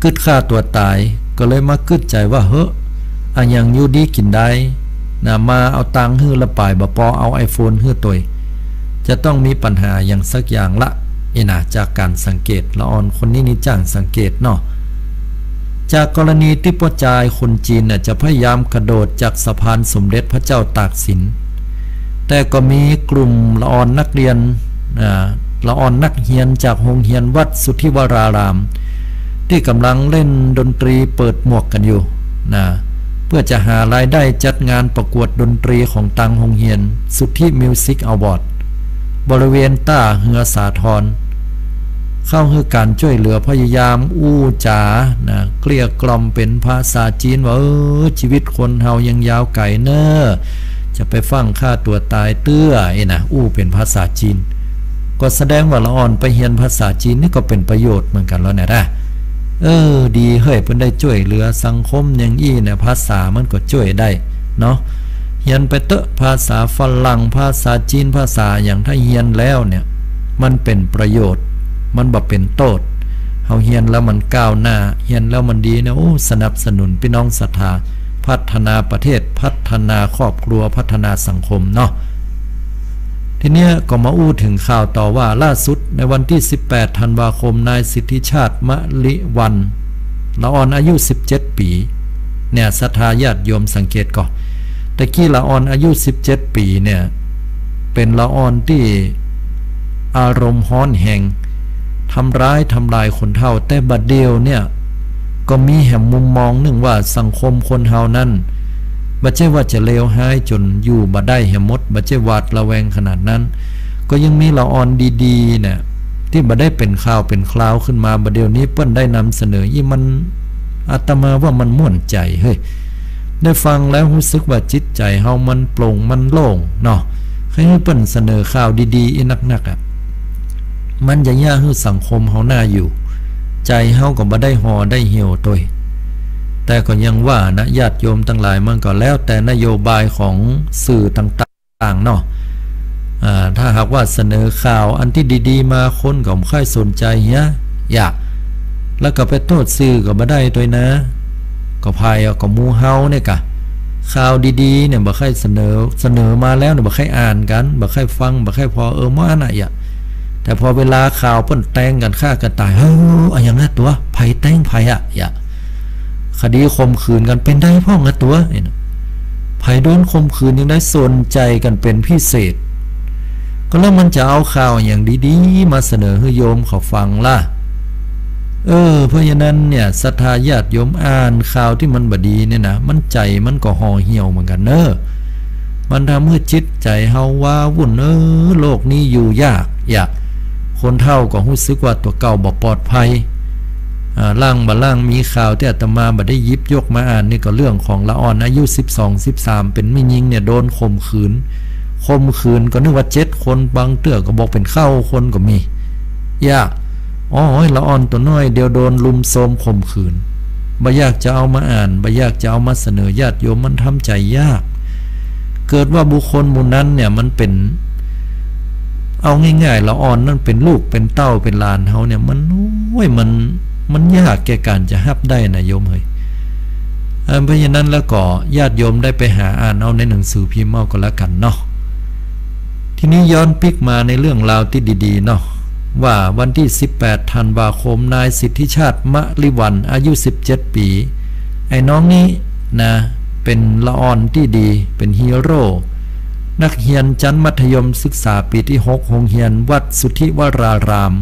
กึ๊ดฆ่าตั๋วต๋าย ก็เลยมากึ๊ดใจ๋ว่า เฮ้อ อะหยังอยู่ดีกิ๋นดายนะ มาเอาตังค์หื้อละป๋าย บ่ปอเอาไอโฟนหื้อตวย จะต้องมีปัญหาอย่างสักอย่างละ อี้นะ จากก๋านสังเกต ละอ่อนคนนี้นี่จ้างสังเกตเนาะ จากกรณีตี้ป้อจายคนจีนน่ะ จะพยายามกระโดดจากสะพานสมเด็จพระเจ้าตากสิน แต่ก็มีกลุ่มละอ่อนนักเฮียน อ่า ละอ่อนนักเฮียนจากโฮงเฮียนวัดสุทธิวราราม ตี้ก่ำลังเล่นดนตรีเปิดหมวกกั๋นอยู่นะ เปื้อจะหารายได้จัดงานประกวดดนตรีของตางโฮงเฮียน สุทธิมิวสิคอวอร์ด บริเวณต้าเฮือสาทร เข้าหื้อก๋านจ้วยเหลือ พยายามอู้จ๋านะ เกลี้ยกล่อมเป๋นภาษาจีนว่า เออ จีวิตคนเฮายังยาวไก๋เน่อ จะไปฟั่งฆ่าตั๋วต๋ายเตื้อ อี้นะ อู้เป๋นภาษาจีน ก็แสดงว่าละอ่อนไปเฮียนภาษาจีนนี่ก็เป๋นประโยชน์เหมือนกั๋นแล้วเนี่ยนะ เออ ดีเฮ้ย เปิ้นได้จ้วยเหลือสังคมอย่างอี้นะ ภาษามันก็จ้วยได้เนาะ เฮียนไปเต๊อะ ภาษาฝรั่ง ภาษาจีน ภาษาหยัง ถ้าเฮียนแล้วเนี่ย มันเป๋นประโยชน์ มันบ่เป๋นโต้ษ เฮาเฮียนแล้วมันก้าวหน้า เฮียนแล้วมันดีเนี่ย โอ้ สนับสนุนปี้น้องศรัทธา พัฒนาประเทศ พัฒนาครอบครัว พัฒนาสังคมเนาะ ทีเนี้ยก็มาอู้เถิงข่าวต่อว่า ล่าสุดในวันตี้สิบแปดธันวาคม นายสิทธิชาติ มะลิวัลย์ ละอ่อนอายุสิบเจ็ดปี๋ เนี่ย ศรัทธาญาติโยมสังเกตก่อ ตะกี้ละอ่อนอายุสิบเจ็ดปี๋เนี่ย เป๋นละอ่อนตี้อารมณ์ฮ้อนแฮง ทำร้ายทำลายคนเฒ่า แต่บ่าเดี่ยวเนี่ย ก็มีแหมมุมมองนึ่งว่าสังคมคนเฮานั้น บ่ใจ้ว่าจะเลวฮ้ายจ๋นอยู่บ่ได้แหมหมด บ่ใจ้หวาดระแวงขนาดนั้น ก็ยังมีละอ่อนดีๆ เนี่ย ตี้บ่ได้เป๋นข่าวเป๋นคราวขึ้นมา บ่าเดี่ยวนี้เปิ้นได้นำเสนอ อี้มัน อาตมาว่ามันม่วนใจ๋เฮ้ย ได้ฟังแล้วฮู้สึกว่าจิตใจ๋เฮามันโปร่งมันโล่งเนาะ ใค่หื้อเปิ้นเสนอข่าวดีๆ อี้นักๆ อะ มันจะเยียะหื้อสังคมเฮาน่าอยู่ ใจ๋เฮาก็บ่ได้ห่อได้เหี่ยวตวย แต่ก็ยังว่านะ ญาติโยมตังหลาย มันก็แล้วแต่นโยบายของสื่อต่างๆ เนาะ อ่า ถ้าหากว่าเสนอข่าวอันตี้ดีๆ มา คนก็บ่ใค่สนใจ๋เหีย เยียะ แล้วก็ไปโต้ษสื่อก็บ่ได้ตวยนะ ก็ใผอะ ก็หมู่เฮาเนี่ยกะ ข่าวดีๆ เนี่ยบ่ใค่เสนอ เสนอมาแล้วเนี่ยบ่ใค่อ่านกั๋น บ่ใค่ฟัง บ่ใค่ผ่อ เออ หมออันน่ะเยียะ แต่พอเวลาข่าวเปิ้นแตงกั๋นฆ่ากั๋นต๋าย เฮ้อ อะหยังอะตั๋ว ใผแตงใผอะ เยียะ คดีข่มขืนกั๋นเป๋นใดพ่องอะตั๋ว เอ๊ะ ใผโดนข่มขืนยังได้สนใจ๋กั๋นเป๋นพิเศษ ก็แล้วมันจะเอาข่าวอะหยังดีๆ มาเสนอหื้อโยมเขาฟังล่ะ เออ เพราะฉะนั้นเนี่ย ศรัทธาญาติโยม อ่านข่าวตี้มันบ่ดีเนี่ยนะ มันใจ๋มันก็ห่อเหี่ยวเหมือนกั๋นเน่อ มันทำหื้อจิตใจ๋เฮาว้าวุ่น เออ โลกนี้อยู่ยาก เยียะ คนเฒ่าก็ฮู้สึกว่าตั๋วเก่าบ่ปลอดภัย อ่า ล่างบ่าล่าง มีข่าวตี้อาตมาบ่ได้หยิบยกมาอ่านนี่ก็เรื่องของละอ่อนอายุสิบสอง สิบสาม เป๋นแม่ญิงเนี่ยโดนข่มขืน ข่มขืนก็นึกว่าเจ็ดคน บางเตื้อก็บอกเป๋นเก้าคนก็มี เยียะ โอ้ย ละอ่อนตั๋วน้อยเดียวโดนรุมโทรมข่มขืน บ่อยากจะเอามาอ่าน บ่อยากจะเอามาเสนอญาติโยม มันทำใจ๋ยาก เกิดว่าบุคคลหมู่นั้นเนี่ยมันเป๋น เอาง่ายๆ ละอ่อนนั้นเป๋นลูก เป๋นเต้า เป๋นหลานเฮาเนี่ย มัน โอ้ย มัน มันยากแก่ก๋านจะฮับได้นะโยมเอ๋ย เอ่อ เพราะฉะนั้นแล้วก็ญาติโยมได้ไปหาอ่านเอาในหนังสือพิมพ์เอาก็แล้วกั๋นเนาะ ทีนี้ย้อนปิ๊กมาในเรื่องราวตี้ดีๆ เนาะ ว่าวันตี้สิบแปดธันวาคม นายสิทธิชาติ มะลิวัลย์ อายุสิบเจ็ดปี๋ ไอ้น้องนี้นะ เป๋นละอ่อนตี้ดี เป๋นฮีโร่ นักเฮียนชั้นมัธยมศึกษาปี๋ตี้หก โฮงเฮียนวัดสุทธิวราราม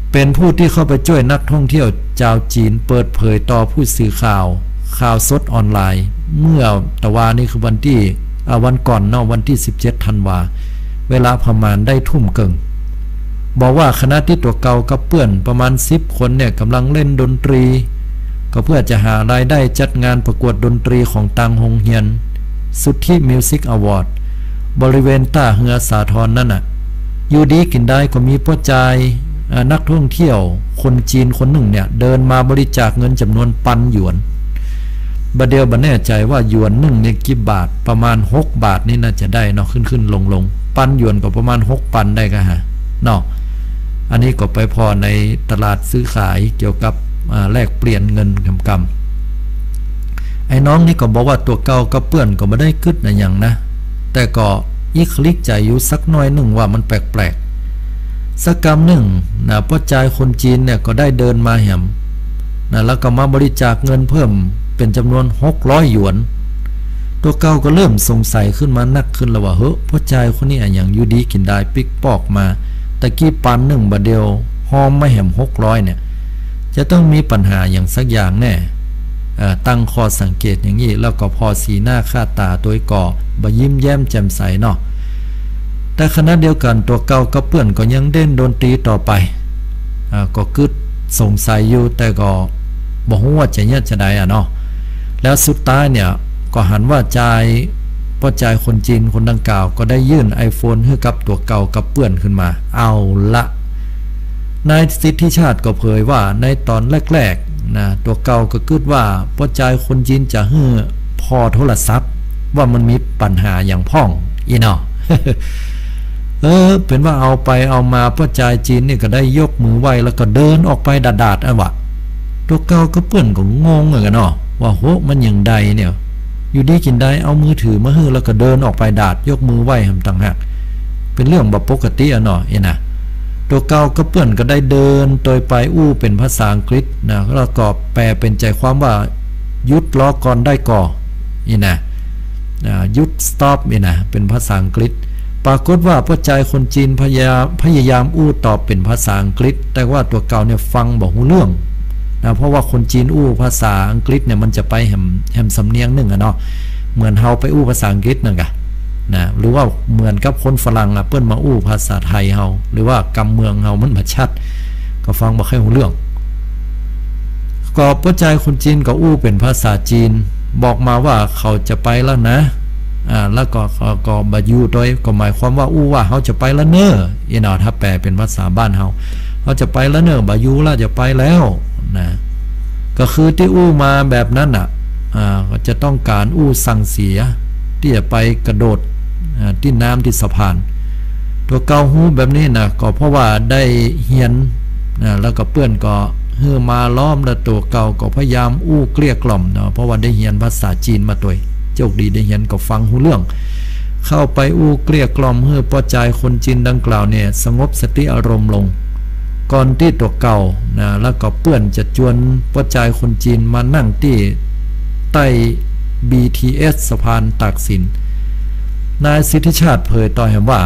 เป๋นผู้ตี้เข้าไปจ้วยนักท่องเที่ยวจาวจีน เปิดเผยต่อผู้สื่อข่าว ข่าวสดออนไลน์ เมื่อตะวานี้คือวันตี้ อ่า วันก่อนเนาะ วันตี้สิบเจ็ดธันวา เวลาประมาณได้ทุ่มเกิ่ง บอกว่าขณะตี้ตั๋วเก่ากับเปื้อนประมาณสิบคนเนี่ย ก่ำลังเล่นดนตรี ก็เพื่อจะหารายได้จัดงานประกวดดนตรีของตางโฮงเฮียน สุทธิมิวสิกอวอร์ด บริเวณต้าเฮือสาทรนั่นน่ะ อยู่ดีกิ๋นดายก็มีป้อจาย อ่า นักท่องเที่ยวคนจีนคนนึ่งเนี่ย เดินมาบริจาคเงินจ๋ำนวนปันหยวน บ่าเดี่ยวบ่แน่ใจ๋ว่าหยวนนึ่งเนี่ยกี่บาท ประมาณหกบาทนี่น่าจะได้เนาะ ขึ้นๆ ลงๆ ปันหยวนก็ประมาณหกปันได้ก่ะฮะเนาะ อันนี้ก็ไปผ่อในตลาดซื้อขายเกี่ยวกับ อ่า แลกเปลี่ยนเงินกำๆ ไอ้น้องนี่ก็บอกว่าตั๋วเก่ากับเปื้อนก็บ่ได้กึ๊ดอะหยังนะ แต่ก็อิกขลิกใจ๋อยู่สักหน้อยนึ่งว่ามันแปลกๆ สักกำนึ่งนะ ป้อจายคนจีนเนี่ยก็ได้เดินมาแหมนะ แล้วก็มาบริจาคเงินเพิ่มเป๋นจ๋ำนวนหกร้อยหยวน ตั๋วเก่าก็เริ่มสงสัยขึ้นมานักขึ้นแล้วว่า เฮ้อ ป้อจายคนนี้อะหยังอยู่ดีกิ๋นดายปิ๊กปอกมา ตะกี้ปันนึ่งบ่าเดี่ยวฮอมมาแหมหกร้อยเนี่ย จะต้องมีปัญหาอะหยังสักอย่างแน่ เอ่อ ตั้งข้อสังเกตอย่างนี้ แล้วก็ผ่อสีหน้าค่าต๋าตวยก็บ่ยิ้มแย้มแจ่มใสเนาะ แต่ขณะเดียวกั๋นตั๋วเก่ากับเปื้อนก็ยังเล่นดนตรีต่อไป อ่า ก็กึ๊ดสงสัยอยู่ แต่ก็บ่ฮู้ว่าจะเยียะจาใดอะเนาะ แล้วสุดท้ายเนี่ยก็หันว่าจาย ป้อจายคนจีนคนดังกล่าวก็ได้ยื่นไอโฟนหื้อกับตั๋วเก่ากับเปื้อนขึ้นมา เอาละ นายสิทธิชาติก็เผยว่าในต๋อนแรกๆ นะ ตั๋วเก่าก็กึ๊ดว่าป้อจายคนจีนจะหื้อผ่อโทรศัพท์ ว่ามันมีปัญหาอะหยังพ่อง อี้เนาะ เออ เป๋นว่าเอาไปเอามาป้อจายจีนนี่ก็ได้ยกมือไหว้แล้วก็เดินออกไปดาดๆ อะวะ ตั๋วเก่ากับเปื้อนก็งงเหมือนกั๋นเนาะ ว่า โห มันหยังใดเนี่ย อยู่ดีกิ๋นดายเอามือถือมาหื้อแล้วก็เดินออกไปดาด ยกมือไหว้แหมต่างหาก เป๋นเรื่องบ่ปกติอะเนาะ อี้นะ ตั๋วเก่ากับเปื้อนก็ได้เดินตวยไปอู้เป๋นภาษาอังกฤษนะ แล้วก็แปลเป๋นใจ๋ความว่า หยุดรอก่อนได้ก่อ อี้นะ อ่า หยุด สต็อป อี้นะ เป๋นภาษาอังกฤษ ปรากฏว่าป้อจายคนจีนพยา- พยายามอู้ตอบเป๋นภาษาอังกฤษ แต่ว่าตั๋วเก่าเนี่ยฟังบ่ฮู้เรื่องนะ เพราะว่าคนจีนอู้ภาษาอังกฤษเนี่ยมันจะไปแหม- แหมสำเนียงนึ่งอะเนาะ เหมือนเฮาไปอู้ภาษาอังกฤษนั่นก่ะนะ หรือว่าเหมือนกับคนฝรั่งอะ เปิ้นมาอู้ภาษาไทยเฮา หรือว่ากำเมืองเฮามันบ่ชัด ก็ฟังบ่ค่อยฮู้เรื่อง ก็ป้อจายคนจีนก็อู้เป๋นภาษาจีน บอกมาว่าเขาจะไปแล้วนะ อ่า แล้วก็ ก็ ก็บ่อยู่ตวย ก็หมายความว่าอู้ว่า "เฮาจะไปแล้วเน่อ" อี้เนาะ ถ้าแปลเป๋นภาษาบ้านเฮา "เฮาจะไปแล้วเน่อ บ่อยู่ละ จะไปแล้ว" นะ ก็คือตี้อู้มาแบบนั้นน่ะ อ่า ก็จะต้องก๋านอู้สั่งเสีย ตี้จะไปกระโดด อ่า ตี้น้ำตี้สะพาน ตั๋วเก่าฮู้แบบนี้นะ ก็เพราะว่าได้เฮียน นะ แล้วก็เปื้อนก็หื้อมาล้อม แล้วตั๋วเก่าก็พยายามอู้เกลี้ยกล่อมเนาะ เพราะว่าได้เฮียนภาษาจีนมาตวย โจคดีได้เฮียนก็ฟังฮู้เรื่อง เข้าไปอู้เกลี้ยกล่อมหื้อป้อจายคนจีนดังกล่าวเนี่ยสงบสติอารมณ์ลง ก่อนตี้ตั๋วเก่านะ แล้วก็เปื้อนจะจวนป้อจายคนจีนมานั่งตี้ใต้ บีทีเอส สะพานตากสิน นายสิทธิชาติเผยต่อแหมว่า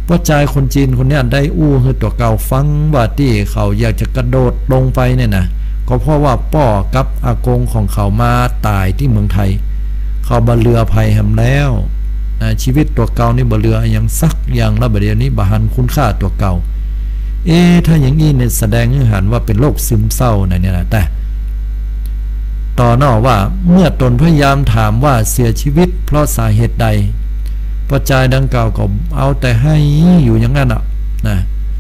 ป้อจายคนจีนคนเนี้ยได้อู้หื้อตั๋วเก่าฟังว่าตี้เขาอยากจะกระโดดลงไปเนี่ยนะ ก็เพราะว่าป้อกับอากงของเขามาต๋ายตี้เมืองไทย เขาบ่เหลือใผแหมแล้วนะ ชีวิตตั๋วเก่านี่บ่เหลืออะหยังสักอย่างแล้ว บ่าเดี่ยวนี้บ่หันคุณค่าตั๋วเก่า เอ๊ะ ถ้าอย่างอี้เนี่ยแสดงหื้อหันว่าเป๋นโรคซึมเศร้านะเนี่ยนะ แต่ ต่อเนาะว่า เมื่อต๋นพยายามถามว่าเสียชีวิตเพราะสาเหตุใด ป้อจายดังกล่าวก็เอาแต่ไห้อยู่อย่างนั้นน่ะนะ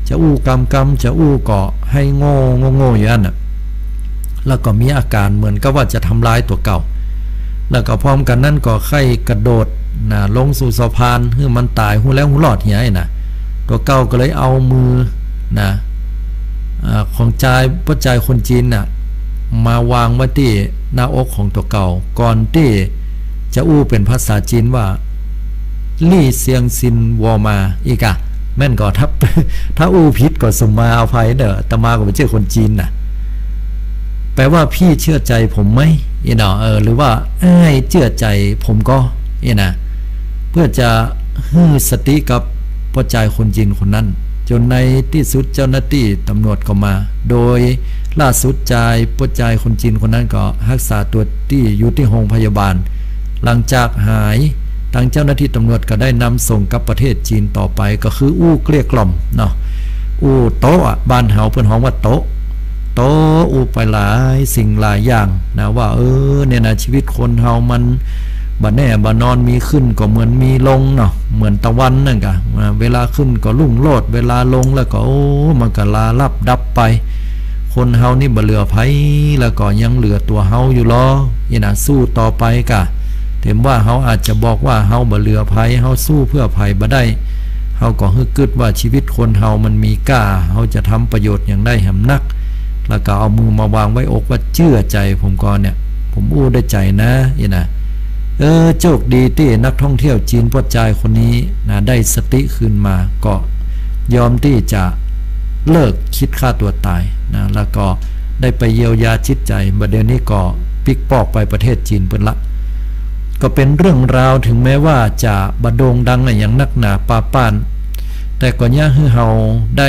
จะอู้กำกำ จะอู้ก็ไห้โง่โง่โง่อยู่อั้นน่ะ แล้วก็มีอาก๋านเหมือนกับว่าจะทำร้ายตั๋วเก่า แล้วก็พร้อมกั๋นนั้นก็ใค่กระโดดน่ะ ลงสู่สะพาน หื้อมันต๋าย ฮู้แล้วฮู้รอดเหียน่ะ ตั๋วเก่าก็เลยเอามือน่ะ อ่า ของจาย ป้อจายคนจีนน่ะ มาวางไว้ตี้หน้าอกของตั๋วเก่า ก่อนตี้จะอู้เป๋นภาษาจีนว่า ลี่เซียงซินวอมา อี้ก่ะ แม่นก่อ ถ้า ถ้าอู้ผิดก็สมมาอภัยเน่อ อาตมาก็บ่ใจ้คนจีนน่ะ แปลว่า พี่เชื่อใจผมไหม อี้เนาะ เออ หรือว่า อ้ายเจื้อใจ๋ผมก่อ อี้น่ะ เปื้อจะหื้อสติกับป้อจายคนจีนคนนั้น จ๋นในตี้สุดเจ้าหน้าตี้ตำรวจก็มา โดยล่าสุดจาย ป้อจายคนจีนคนนั้นก็ฮักษาตั๋วตี้ อยู่ตี้โฮงพยาบาล หลังจากหาย ตางเจ้าหน้าตี้ตำรวจก็ได้นำส่งกลับประเทศจีนต่อไป ก็คืออู้เกลี้ยกล่อมเนาะ อู้โต๊อะ บ้านเฮาเปิ้นฮ้องว่าโต๊ะ โต๊ะ อู้ไปหลายสิ่งหลายอย่างนะ ว่า เออ เนี่ยนะ ชีวิตคนเฮามันบ่แน่บ่นอน มีขึ้นก็เหมือนมีลงเนาะ เหมือนตะวันนั่นก่ะ อ่า เวลาขึ้นก็รุ่งโรจน์ เวลาลงแล้วก็ โอ้ มันก็ลาลับดับไป คนเฮานี่บ่เหลือใผ แล้วก็ยังเหลือตั๋วเฮาอยู่ลอ อี้น่ะ สู้ต่อไปก่ะ เถิงว่าเฮาอาจจะบอกว่าเฮาบ่เหลือใผ เฮาสู้เปื้อใผบ่ได้ เฮาก็หื้อกึ๊ดว่าชีวิตคนเฮามันมีก้า เฮาจะทำประโยชน์หยังได้แหมนัก แล้วก็เอามือมาวางไว้อกว่า เจื้อใจ๋ผมก่อเนี่ย ผมอู้ได้ใจ๋นะ อี้น่ะ เออ โจคดีตี้นักท่องเที่ยวจีนป้อจายคนนี้นะ ได้สติคืนมา ก็ยอมตี้จะเลิกคิดฆ่าตั๋วต๋ายนะ แล้วก็ได้ไปเยียวยาจิตใจ๋ บ่าเดี่ยวนี้ก็ปิ๊กปอกไปประเทศจีนเปิ้นละ ก็เป๋นเรื่องราว เถิงแม้ว่าจะบ่โด่งดังอะหยังนักหนาปาป้าน แต่ก็เยียะหื้อเฮาได้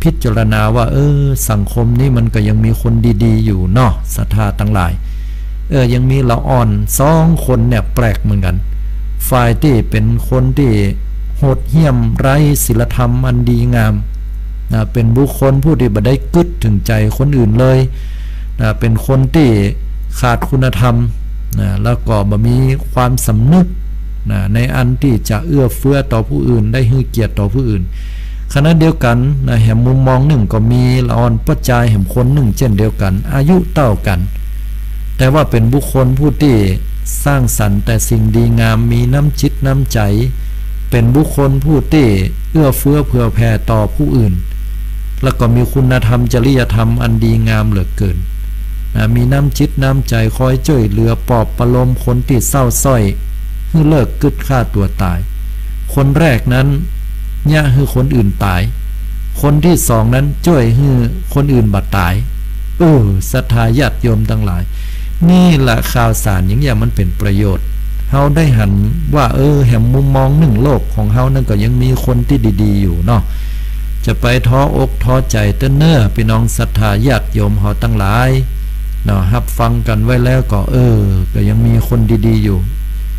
พิจารณาว่า เออ สังคมนี้มันก็ยังมีคนดีๆ อยู่เนาะ ศรัทธาตังหลาย เออ ยังมีละอ่อนสองคนเนี่ยแปลกเหมือนกั๋น ฝ่ายตี้เป๋นคนตี้โหดเหี้ยมไร้ศีลธรรมอันดีงามนะ เป๋นบุคคลผู้ตี้บ่ได้กึ๊ดเถิงใจ๋คนอื่นเลยนะ เป๋นคนตี้ขาดคุณธรรมนะ แล้วก็บ่มีความสำนึกนะ ในอันตี้จะเอื้อเฟื้อต่อผู้อื่น ได้หื้อเกียรติต่อผู้อื่น ขณะเดียวกั๋นนะ แหมมุมมองนึ่งก็มีละอ่อนป้อจายแหมคนนึ่งเจ้นเดียวกั๋น อายุเต้ากั๋น แต่ว่าเป๋นบุคคลผู้ตี้สร้างสรรค์แต่สิ่งดีงาม มีน้ำจิตน้ำใจ๋ เป๋นบุคคลผู้ตี้เอื้อเฟื้อเผื่อแผ่ต่อผู้อื่น แล้วก็มีคุณธรรมจริยธรรมอันดีงามเหลือเกินนะ มีน้ำจิตน้ำใจ๋คอยจ้วยเหลือปลอบประโลมคนตี้เศร้าส้อย หื้อเลิกกึ๊ดฆ่าตั๋วต๋าย คนแรกนั้นเยียะหื้อคนอื่นต๋าย คนตี้สองนั้นจ้วยหื้อคนอื่นบ่ต๋าย เออ ศรัทธาญาติโยมตังหลาย นี่แหละข่าวสารหยังเยียะมันเป๋นประโยชน์ เฮาได้หันว่า เออ แหมมุมมองนึ่งโลกของเฮานั้นก็ยังมีคนตี้ดีๆ อยู่เนาะ จะไปท้ออกท้อใจ๋เต๊อะเน่อ ปี้น้องศรัทธาญาติโยมเฮาตังหลายเนาะ ฮับฟังกั๋นไว้แล้วก็ เออ ก็ยังมีคนดีๆ อยู่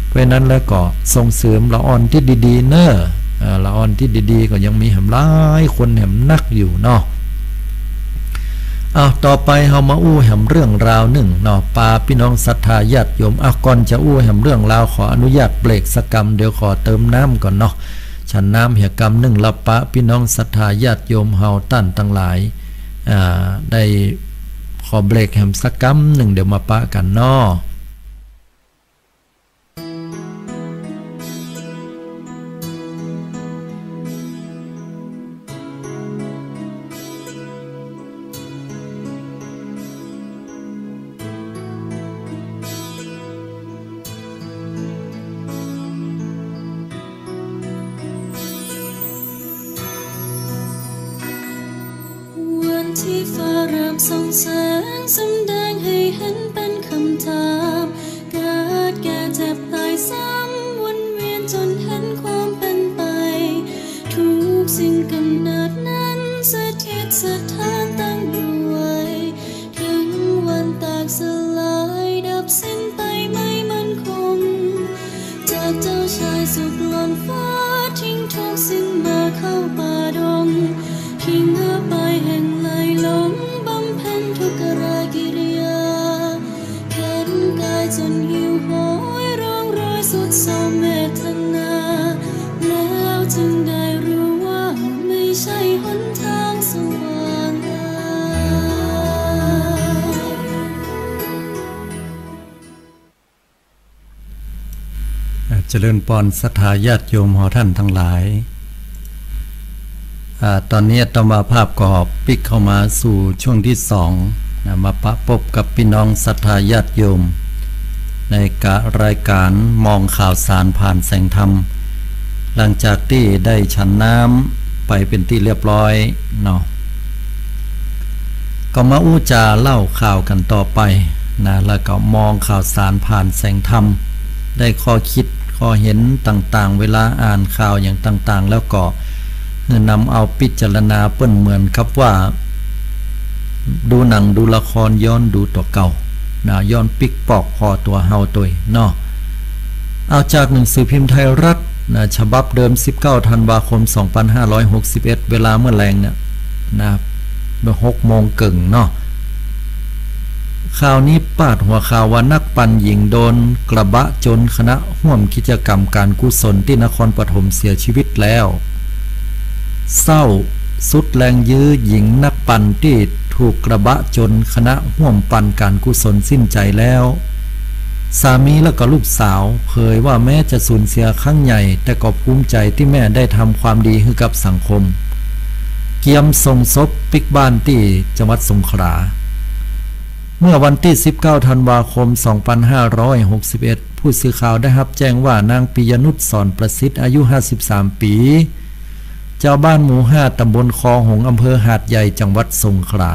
เพราะฉะนั้นแล้วก็ส่งเสริมละอ่อนตี้ดีๆ เน่อ เอ่อ ละอ่อนตี้ดีๆ ก็ยังมีแหมหลายคนแหมนักอยู่เนาะ อ้าว ต่อไปเฮามาอู้แหมเรื่องราวนึ่งเนาะ ปาปี้น้องศรัทธาญาติโยม อ่ะ ก่อนจะอู้แหมเรื่องราว ขออนุญาตเบรกสักกำ เดี๋ยวขอเติมน้ำก่อนเนาะ ฉันน้ำเหียกำนึ่ง ละปาปี้น้องศรัทธาญาติโยมเฮาต้านตังหลาย อ่า ได้ขอเบรกแหมสักกำนึ่ง เดี๋ยวมาปะกั๋นเนาะ วันที่ฟ้าเริ่มส่องแสง สำแดงให้เห็นเป็นคำถาม เกิดแก่เจ็บตายซ้ำวนเวียนจนเห็นความเป็นไป ทุกสิ่งกำเนิดนั้นสถิตสถานตั้งอยู่ไว้ ถึงวันแตกสลายดับสิ้นไปไม่มั่นคง จากเจ้าชายสุขล้นฟ้าทิ้งทุกสิ่งมาเข้าป่าดง ทิ้งหาไปแห่งไหลหลงบำเพ็ญทุกรกิริยา เข็นกายจนหิวโหยร้องโรยสุดเศร้าเวทนา แล้วจึงได้รู้ว่าไม่ใช่หนทาง อ่า เจริญปอนศรัทธาญาติโยมหอท่านตังหลาย อ่า ตอนนี้อาตมาภาพก็ปิ๊กเข้ามาสู่ช่วงตี้สองนะ มาปะปบกับปี้น้องศรัทธาญาติโยม ในกะรายก๋านมองข่าวสารผ่านแสงธรรม หลังจากตี้ได้ฉันน้ำไปเป๋นตี้เรียบร้อยเนาะ ก็มาอู้จ๋าเล่าข่าวกั๋นต่อไปนะ แล้วก็มองข่าวสารผ่านแสงธรรม ได้ข้อคิดข้อเห็นต่างๆ เวลาอ่านข่าวอย่างต่างๆ แล้วก็หื้อนำเอาพิจารณาเปิ้นเหมือนกับว่า ดูหนังดูละครย้อนดูตั๋วเก่านะ ย้อนปิ๊กปอกผ่อตั๋วเฮาตวยเนาะ เอาจากหนังสือพิมพ์ไทยรัฐนะ ฉบับเดิม สิบเก้า ธันวาคม สองพันห้าร้อยหกสิบเอ็ด เวลาเมื่อแลงเนี่ยนะ เมื่อหกโมงเกิ่งเนาะ ข่าวนี้ปาดหัวข่าวว่านักปั่นหญิงโดนกระบะจนคณะฮ่วมกิจกรรมก๋านกุศลตี้นครปฐมเสียชีวิตแล้ว เศร้าสุดแรงยื้อหญิงนักปั่นตี้ถูกกระบะจนคณะฮ่วมปั่นก๋านกุศลสิ้นใจแล้ว สามีและก็ลูกสาวเผยว่าแม้จะสูญเสียครั้งใหญ่ แต่ก็ภูมิใจตี้แม่ได้ทำความดีหื้อกับสังคม เกียมส่งศพปิ๊กบ้านตี้จังหวัดสงขลา เมื่อวันตี้ สิบเก้า ธันวาคม สองพันห้าร้อยหกสิบเอ็ด ผู้สื่อข่าวได้ฮับแจ้งว่านางปิยนุช สอนประสิทธิ์ อายุ ห้าสิบสาม ปี๋ จาวบ้านหมู่ห้า ตำบลคอหงส์ อำเภอหาดใหญ่ จังหวัดสงขลา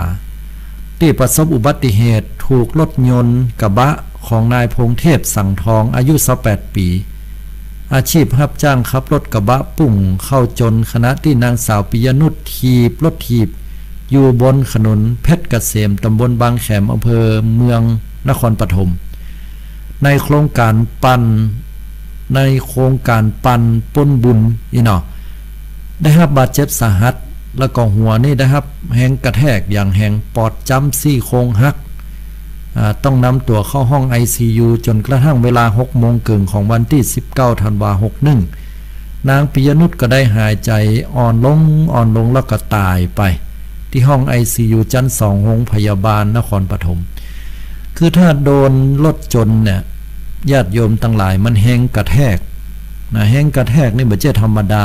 ตี้ประสบอุบัติเหตุถูกรถยนต์กระบะของนายพงเทพ สังทอง อายุ ซาวแปด ปี๋ อาชีพฮับจ้างขับรถกระบะปุ้งเข้าจนขณะตี้นางสาวปิยนุชถีบรถถีบอยู่บนถนนเพชรเกษม ตำบลบางแขม อำเภอเมือง นครปฐม ในโครงก๋านปั่น ในโครงก๋านปั่นป๊นบุญอี้เนาะ ได้ฮับบาดเจ็บสาหัส แล้วก็หัวนี่ได้ฮับแฮงกระแทกอย่างแฮง ปอดจ๊ำ ซี่โครงหัก อ่า ต้องนำตั๋วเข้าห้องไอซียู จ๋นกระทั่งเวลาหกโมงเกิ่งของวันตี้ สิบเก้า ธันวา หกหนึ่ง นางปิยนุชก็ได้หายใจ๋อ่อนลง อ่อนลง แล้วก็ต๋ายไป ตี้ห้องไอซียู จั๊นสอง โฮงพยาบาลนครปฐม คือถ้าโดนรถจนเนี่ย ญาติโยมตังหลาย มันแฮงกระแทกนะ แฮงกระแทกนี่บ่ใจ้ธรรมดา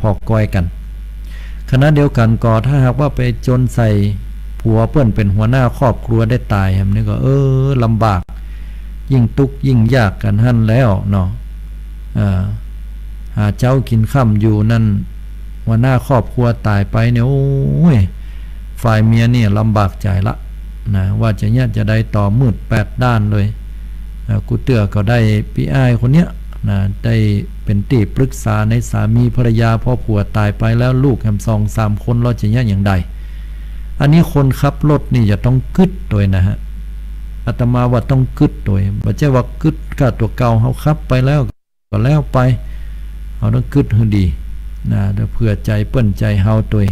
พอกอยกั๋น ขณะเดียวกั๋นก็ถ้าหากว่าไปจนใส่ผัวเปิ้นเป๋นหัวหน้าครอบครัวได้ต๋ายแหมนี่ก็ เออ ลำบาก ยิ่งตุ๊กข์ยิ่งยากกั๋นหั้นแล้วเนาะ เออ หาเจ๊ากิ๋นค่ำอยู่นั่น หัวหน้าครอบครัวต๋ายไปเนี่ย โอ้ย ฝ่ายเมียเนี่ยลำบากใจ๋ละนะ ว่าจะเยียะจะใดต่อ มืดแปดด้านเลย เอ่อ กูเตื้อก็ได้ปี้อ้ายคนเนี้ยนะ ได้เป๋นตี้ปรึกษาในสามีภรรยา พอผัวต๋ายไปแล้วลูกแหมสองสามคน เราจะเยียะอย่างใด อันนี้คนขับรถนี่จะต้องกึ๊ดตวยนะฮะ อาตมาว่าต้องกึ๊ดตวย บ่ใจ้ว่ากึ๊ดก้าตั๋วเก่า เฮาขับไปแล้ว ก็แล้วไป เฮาต้องกึ๊ดหื้อดีนะ เปื้อใจ๋เปิ้นใจ๋เฮาตวย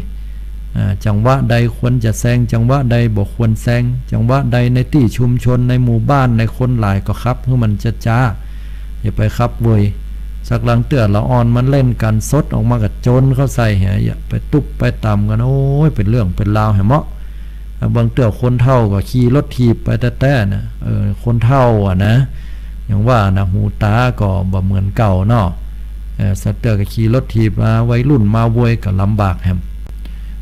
อ่า จังหวะใดควรจะแซง จังหวะใดบ่ควรแซง จังหวะใดในตี้ชุมชน ในหมู่บ้าน ในคนหลายก็ขับหื้อมันจ๊าๆ อย่าไปขับเว่ย สักลางเตื้อละอ่อนมันเล่นกั๋น สดออกมาก็โจนเข้าใส่แหม อย่าไปตุ๊บไปตำกั๋น โอ้ย เป๋นเรื่องเป๋นราวแหมเมาะ บางเตื้อคนเฒ่าก็ขี่รถถีบไปแต๊ๆ นะ เออ คนเฒ่าอะนะ อย่างว่านะ หูต๋าก็บ่เหมือนเก่าเนาะ เออ สักเตื้อก็ขี่รถถีบมา วัยรุ่นมาโวยก็ลำบากแหม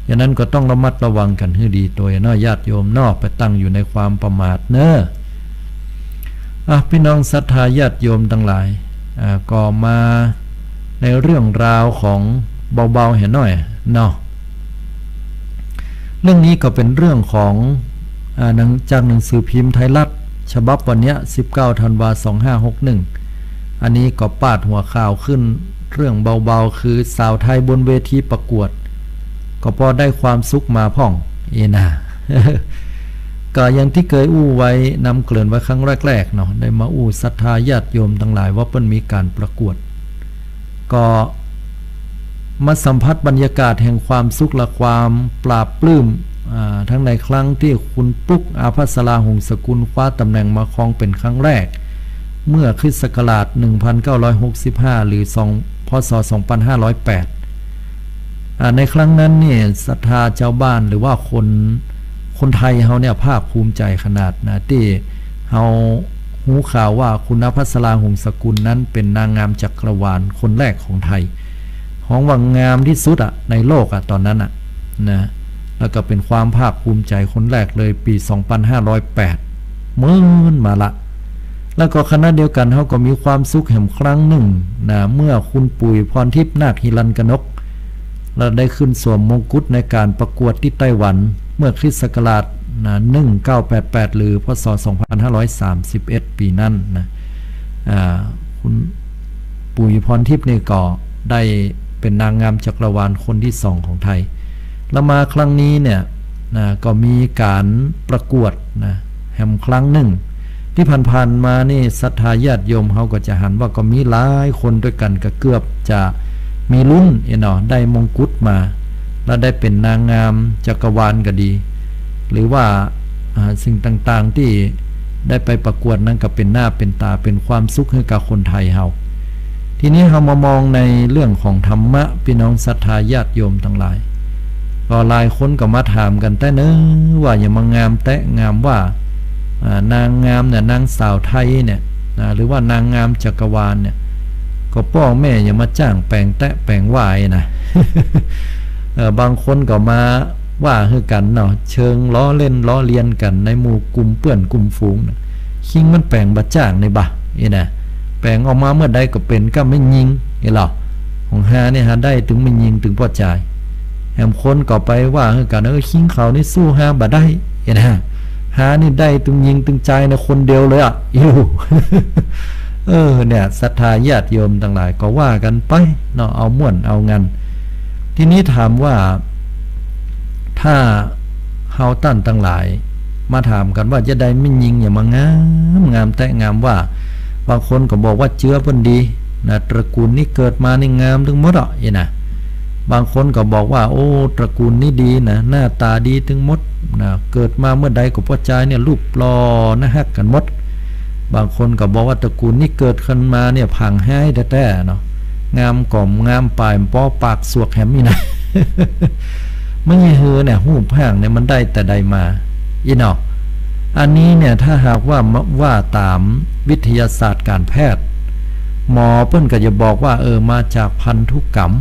อย่างนั้นก็ต้องระมัดระวังกั๋นหื้อดีตวยเนาะ ญาติโยมเนาะ ไปตั้งอยู่ในความประมาทเน่อ อ่ะ ปี้น้องศรัทธาญาติโยมตังหลาย อ่า ก็มาในเรื่องราวของเบาๆ แหมหน้อยเนาะ เรื่องนี้ก็เป๋นเรื่องของ อ่า หนัง- จากหนังสือพิมพ์ไทยรัฐ ฉบับวันเนี้ย สิบเก้า ธันวา สองห้าหกหนึ่ง อันนี้ก็ปาดหัวข่าวขึ้นเรื่องเบาๆ คือสาวไทยบนเวทีประกวด ก็ปอได้ความสุขมาพ่อง เอนะ ก็อย่างตี้เกยอู้ไว้ นำเกริ่นไว้ครั้งแรกๆ เนาะ ได้มาอู้ศรัทธาญาติโยมตังหลายว่าเปิ้นมีก๋านประกวด ก็มาสัมผัสบรรยากาศแห่งความสุขและความปลาบปลื้ม อ่า ทั้งในครั้งตี้คุณปุ๊ก อาภัสรา หงสกุล คว้าต๋ำแหน่งมาครองเป๋นครั้งแรก เมื่อคริสต์ศักราช หนึ่งพันเก้าร้อยหกสิบห้า หรือ สอง- พ.ศ. สองพันห้าร้อยแปด อ่า ในครั้งนั้นเนี่ย ศรัทธาจาวบ้าน หรือว่าคน คนไทยเฮาเนี่ยภาคภูมิใจ๋ขนาดนะ ตี้เฮาฮู้ข่าวว่าคุณอาภัสรา หงสกุลนั้นเป๋นนางงามจักรวาลคนแรกของไทย ฮ้องว่างามตี้สุดอะ ในโลกอะ ต๋อนนั้นอะ นะ แล้วก็เป๋นความภาคภูมิใจ๋คนแรกเลย ปี๋ สองพันห้าร้อยแปด เมินมาละ แล้วก็ขณะเดียวกั๋น เฮาก็มีความสุขแหมครั้งนึ่งนะ เมื่อคุณปุ๋ย พรทิพย์ นาคฮิรัญกนก และได้ขึ้นสวมมงกุฎในก๋านประกวดตี้ไต้หวัน เมื่อคริสต์ศักราช นะ หนึ่งเก้าแปดแปด หรือ พ.ศ. สองพันห้าร้อยสามสิบเอ็ด ปี๋นั้นนะ อ่า คุณปุ๋ย พรทิพย์ นี่ก็ได้เป๋นนางงามจักรวาลคนตี้สองของไทย แล้วมาครั้งนี้เนี่ย นะ ก็มีก๋านประกวดนะ แหมครั้งนึ่ง ตี้ผ่านๆ มานี่ ศรัทธาญาติโยมเฮาก็จะหันว่าก็มีหลายคนตวยกั๋น ก็เกือบจะมีลุ้นเนาะ ได้มงกุฎมา แล้วได้เป๋นนางงามจักรวาลก็ดี หรือว่า อ่า สิ่งต่างๆ ตี้ได้ไปประกวดนั้นก็เป๋นหน้าเป๋นต๋า เป๋นความสุขหื้อกับคนไทยเฮา ทีนี้เฮามามองในเรื่องของธรรมะ ปี้น้องศรัทธาญาติโยมตังหลาย ก็หลายคนก็มาถามกั๋นแต๊เน่อ ว่าอย่ามางามแต๊งามว่า อ่า นางงามเนี่ย นางสาวไทยเนี่ย อ่า หรือว่านางงามจักรวาลเนี่ย ก็ป้อแม่อย่ามาจ้างแป๋งแต๊แป๋งว่าไอ้นะ เอ่อ บางคนก็มาว่าหื้อกั๋นเนาะ เชิงล้อเล่นล้อเลียนกั๋นในหมู่กลุ่มเปื้อนกลุ่มฝูงนะ คิงมันแป๋งบ่จ้างนี่บ่า ไอ้นะ แป๋งออกมาเมื่อใดก็เป๋นก้าแม่ญิง ไอ้เหล่า ของฮาเนี่ยหาได้ตึงแม่ญิงตึงป้อจาย แหมคนก็ไปว่าหื้อกั๋น เออ คิงเขานี่สู้ฮาบ่ได้ ไอ้นะ ฮานี่ได้ตึงญิงตึงจายนะคนเดียวเลยอะ อิ้ว เออ เนี่ย ศรัทธาญาติโยมตังหลายก็ว่ากั๋นไปเนาะ เอาม่วนเอางัน ทีนี้ถามว่า ถ้าเฮาต้านตังหลาย มาถามกั๋นว่าจะใดแม่ญิงอย่ามางาม งามแต๊งามว่า บางคนก็บอกว่าเจื้อเปิ้นดีนะ ตระกูลนี้เกิดมานี่งามตึงหมดอะ ไอ้นะ บางคนก็บอกว่า โอ้ ตระกูลนี้ดีนะ หน้าต๋าดีตึงหมดนะ เกิดมาเมื่อใดก็ป้อจายเนี่ยรูปหล่อน่าฮักกั๋นหมด บางคนก็บอกว่าตระกูลนี้เกิดขึ้นมาเนี่ยผางฮ้ายแต๊ๆ เนาะ งามก็บ่งาม ป๋ายป้อปากสวกแหมนี่นะ ไม่ใจ้หื้อเนี่ย ฮูปฮ่างเนี่ยมันได้แต่ใดมา อิเนาะ อันนี้เนี่ยถ้าหากว่า ว่าต๋ามวิทยาศาสตร์ก๋านแพทย์ หมอเปิ้นก็จะบอกว่า เออ มาจากพันธุกรรม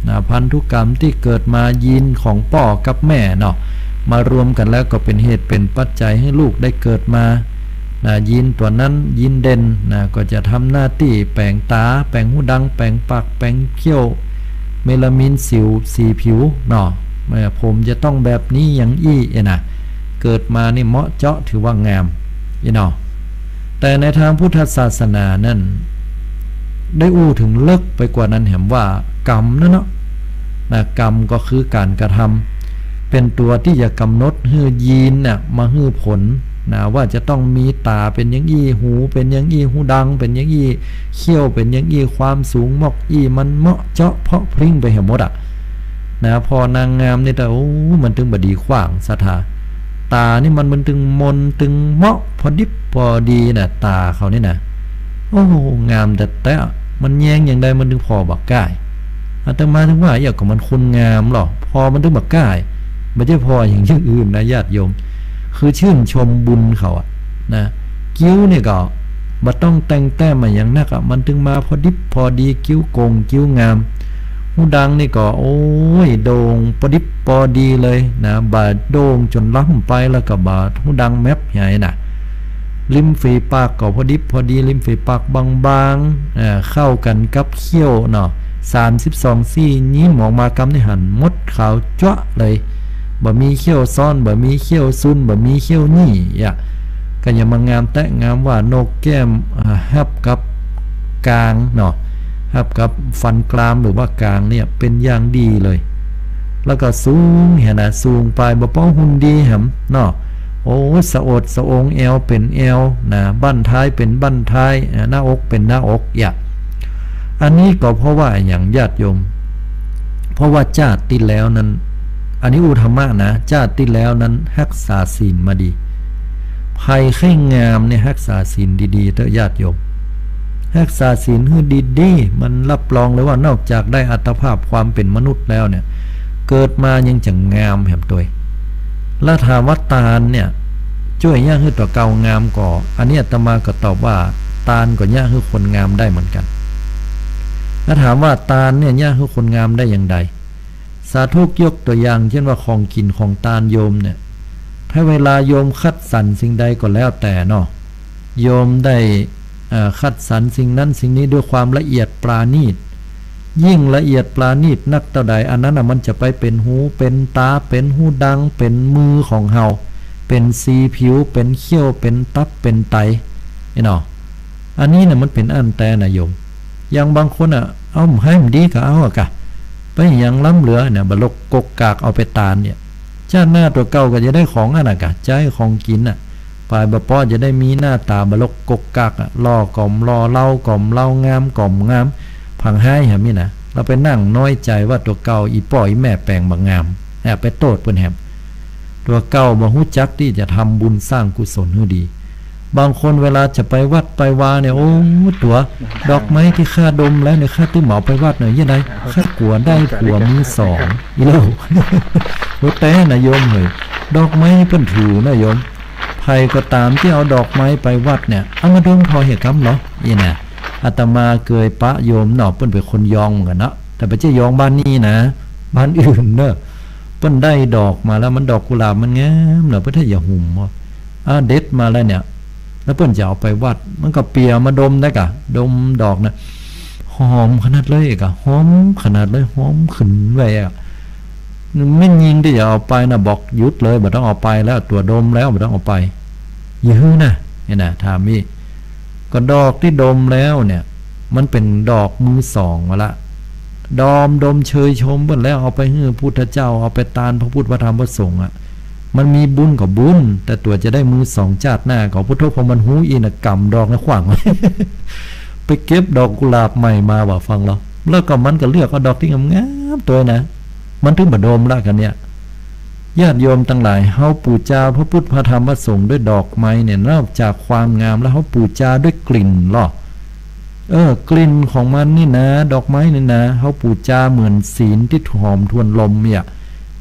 นะ พันธุกรรมตี้เกิดมา ยีนของป้อกับแม่เนาะ มารวมกั๋นแล้วก็เป๋นเหตุเป๋นปัจจัยหื้อลูกได้เกิดมา นะ ยีนตั๋วนั้นยีนเด่น นะ ก็จะทำหน้าตี้แป๋งต๋า แป๋งหูดัง แป๋งปาก แป๋งเขี้ยว เมลานินสิว สีผิวเนาะ เอ่อ ผมจะต้องแบบนี้อย่างอี้ เอ๊ะนะ เกิดมานี่เหมาะเจาะถือว่างาม อี้เนาะ แต่ในตางพุทธศาสนานั้น ได้อู้เถิงเลิกไปกว่านั้นแหมว่ากรรมนั้นเนาะ นะ กรรมก็คือก๋านกระทำ เป๋นตั๋วตี้จะก๋ำหนดหื้อยีนน่ะมาหื้อผล นะ ว่าจะต้องมีต๋าเป๋นอย่างอี้ หูเป๋นอย่างอี้ หูดังเป๋นอย่างอี้ เขี้ยวเป๋นอย่างอี้ ความสูงมอกอี้ มันเหมาะเจาะเพาะพลิ้งไปแหมหมดอะ นะ ผ่อนางงามนี่แต่ โอ้ มันตึงบ่ดีขว้างศรัทธา ต๋านี่มัน มันตึงมนตึงเหมาะ พอดิบพอดีนะ ต๋าเขานี่นะ โอ้ งามแต๊ๆ มันแยงอย่างใดมันตึงผ่อบ่ก้าย อาตมาถึงว่า เอี้ย ก็มันคนงามลอ ผ่อมันตึงบ่ก้าย บ่ใจ้ผ่ออย่าง อย่างอื่นนะ ญาติโยม คือชื่นชมบุญเขาอะ นะ คิ้วนี่ก็บ่ต้องแต่งแต้มมาอย่างนักอะ มันตึงมาพอดิบพอดี คิ้วโก่งคิ้วงาม หูดังนี่ก็ โอ้ย โด่งพอดิบพอดีเลยนะ บ่โด่งจ๋นล้ำไป แล้วก็บ่หูดังแมบใหญ่นะ ริมฝีปากก็พอดิบพอดี ริมฝีปากบางๆ อ่า เข้ากั๋นกับเขี้ยวเนาะ สามสิบสองซี่ ยิ้มออกมากำนี่หันหมดขาวจั๊วะเลย บ่มีเขี้ยวซ้อน บ่มีเขี้ยวซุน บ่มีเขี้ยวหยี่อะ ก็อย่ามางามแต๊งามว่า โหนกแก้ม อ่า ฮับกับกรางเนาะ ฮับกับฟันกรามหรือว่ากรางเนี่ยเป๋นอย่างดีเลย แล้วก็สูงเหียนะ สูงปายบ่ป้อ หุ่นดีแหมเนาะ โอ้ สะอดสะอง แอวเป๋นแอวนะ บั้นท้ายเป๋นบั้นท้าย อ่า หน้าอกเป๋นหน้าอก เอี้ย อันนี้ก็เพราะว่าอะหยังญาติโยม เพราะว่าจาติตี้แล้วนั้น อันนี้อู้ธรรมะนะ จาติตี้แล้วนั้นฮักษาศีลมาดี ใผใค่งามเนี่ยฮักษาศีลดีๆ เต๊อะญาติโยม ฮักษาศีลหื้อดีๆ มันรับรองเลยว่านอกจากได้อัตภาพความเป๋นมนุษย์แล้วเนี่ย เกิดมายังจะงามแหมตวย แล้วถามว่าตานเนี่ย จ้วยเยียะหื้อตั๋วเก่างามก่อ อันนี้อาตมาก็ตอบว่า ตานก็เยียะหื้อคนงามได้เหมือนกั๋น แล้วถามว่าตานเนี่ยเยียะหื้อคนงามได้อย่างใด สาธุ ยกตั๋วอย่างเจ้นว่าของกิ๋นของตานโยมเนี่ย ถ้าเวลาโยมคัดสรรสิ่งใดก็แล้วแต่เนาะ โยมได้ เอ่อ คัดสรรสิ่งนั้นสิ่งนี้ด้วยความละเอียดปราณีต ยิ่งละเอียดปราณีตนักเต้าใด อันนั้นน่ะมันจะไปเป๋นหู เป๋นต๋า เป๋นหูดัง เป๋นมือของเฮา เป๋นสีผิว เป๋นเขี้ยว เป๋นตับ เป๋นไต นี่เนาะ อันนี้น่ะมันเป๋นอั้นแต๊นะโยม อย่างบางคนอะ เอา หื้อมันดีก็เอาอะกะ ไปหยังล้ำเหลือเนี่ย บะลกกกกากเอาไปตานเนี่ย จาติหน้าตั๋วเก่าก็จะได้ของอั้นน่ะกะ ใจ๊ของกิ๋นน่ะ ปายบ่ป้อจะได้มีหน้าต๋าบะลกกกกากอะ หล่อก็บ่หล่อ เลาก็บ่เลา งามก็บ่งาม ผังฮ้ายแหมนี่นะ แล้วไปนั่งน้อยใจ๋ว่าตั๋วเก่าอี่ป้ออี่แม่แป๋งบ่งาม แอบไปโต้ษเปิ้นแหม ตั๋วเก่าบ่ฮู้จักตี้จะทำบุญสร้างกุศลหื้อดี บางคนเวลาจะไปวัดไปวาเนี่ย โอ้ ตั๋ว ดอกไม้ตี้ข้าดมแล้วเนี่ย ข้าตึงบ่เอาไปวัดเนี่ย เยียะใด ข้ากั๋วได้ผัวมือสอง อี้เล่า โอ้ แต๊นะโยมเฮ้ย ดอกไม้เปิ้นถือนะโยม ใผก็ต๋ามตี้เอาดอกไม้ไปวัดเนี่ย เอามาดมผ่อเหียกำเหรอ อี้นะ อาตมาเกยปะโยมเนาะ เปิ้นเป๋นคนยองเหมือนกั๋นเนาะ แต่บ่ใจ้ยองบ้านนี้นะ บ้านอื่นเนาะ เปิ้นได้ดอกมาแล้ว มันดอกกุหลาบมันงามเนาะ เปิ้นถ้าอย่าหุม อ่า เด็ดมาแล้วเนี่ย แล้วเปิ้นจะเอาไปวัด มันก็เปียมาดมได้กะ ดมดอกนะ หอมขนาดเลยกะ หอมขนาดเลย หอมขึ้นไปอะ แม่ญิงตี้จะเอาไปนะ บอกหยุดเลย บ่ต้องเอาไปแล้ว ตั๋วดมแล้ว บ่ต้องเอาไป อย่าหื้อนะ เนี่ยนะ ถามอี้ ก็ดอกตี้ดมแล้วเนี่ย มันเป๋นดอกมือสองมาละ ดอมดมเชยชมเปิ้นแล้ว เอาไปหื้อพุทธเจ้า เอาไปตานพระพุทธพระธรรมพระสงฆ์อะ มันมีบุญก็บุญ แต่ตั๋วจะได้มือสองจาติหน้าก็ พุทโธ พอมันฮู้อี้นะ ก๋ำดอกนะขว้าง ไปเก็บดอกกุหลาบใหม่มาว่าฟังแล้ว แล้วก็มันก็เลือกเอาดอกตี้งามๆ ตวยนะ มันตึงบ่ดมละกะเนี่ย ญาติโยมตังหลาย เฮาปู๋จาพระพุทธพระธรรมพระสงฆ์ด้วยดอกไม้เนี่ย นอกจากความงามแล้ว เฮาปู๋จาด้วยกลิ่นลอ เออ กลิ่นของมันนี่นะ ดอกไม้นี่นะ เฮาปู๋จาเหมือนศีลตี้หอมทวนลมเนี่ย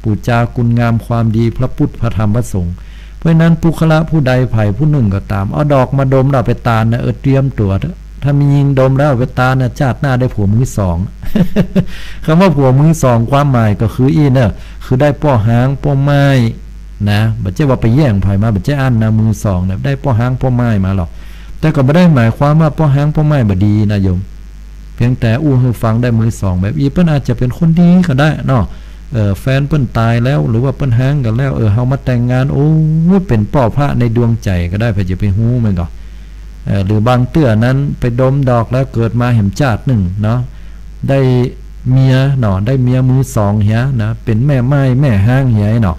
ปู๋จากุณงามความดีพระพุทธพระธรรมพระสงฆ์ เพราะฉะนั้นปุคคละผู้ใดใผผู้นึ่งก็ต๋าม เอาดอกมาดมแล้วเอาไปตานนะ เออ เตรียมตั๋วเต๊อะ ถ้ามีญิงดมแล้วไปตานน่ะ จาติหน้าได้ผัวมือสอง คำว่าผัวมือสองความหมายก็คืออี้เน่อ คือได้ป้อฮ้างป้อม่ายนะ บ่ใจ้ว่าไปแย่งใผมา บ่ใจ้อั้นนะ มือสองเนี่ย ได้ป้อฮ้างป้อม่ายมาหรอก แต่ก็บ่ได้หมายความว่าป้อฮ้างป้อม่ายบ่ดีนะโยม เพียงแต่อู้หื้อฟังได้มือสองแบบอี้ เปิ้นอาจจะเป๋นคนดีก็ได้เนาะ เออ แฟนเปิ้นต๋ายแล้ว หรือว่าเปิ้นฮ้างกั๋นแล้ว เออ เฮามาแต่งงาน โอ้ เป๋นป้อพระในดวงใจ๋ก็ได้ ใผจะไปฮู้แม่นก่อ เอ่อ หรือบางเตื้อนั้นไปดมดอกแล้วเกิดมาแหมจาตินึ่งเนาะ ได้เมียเนาะ ได้เมียมือสองเหียนะ เป๋นแม่ไม้แม่ฮ้างเหียเนาะ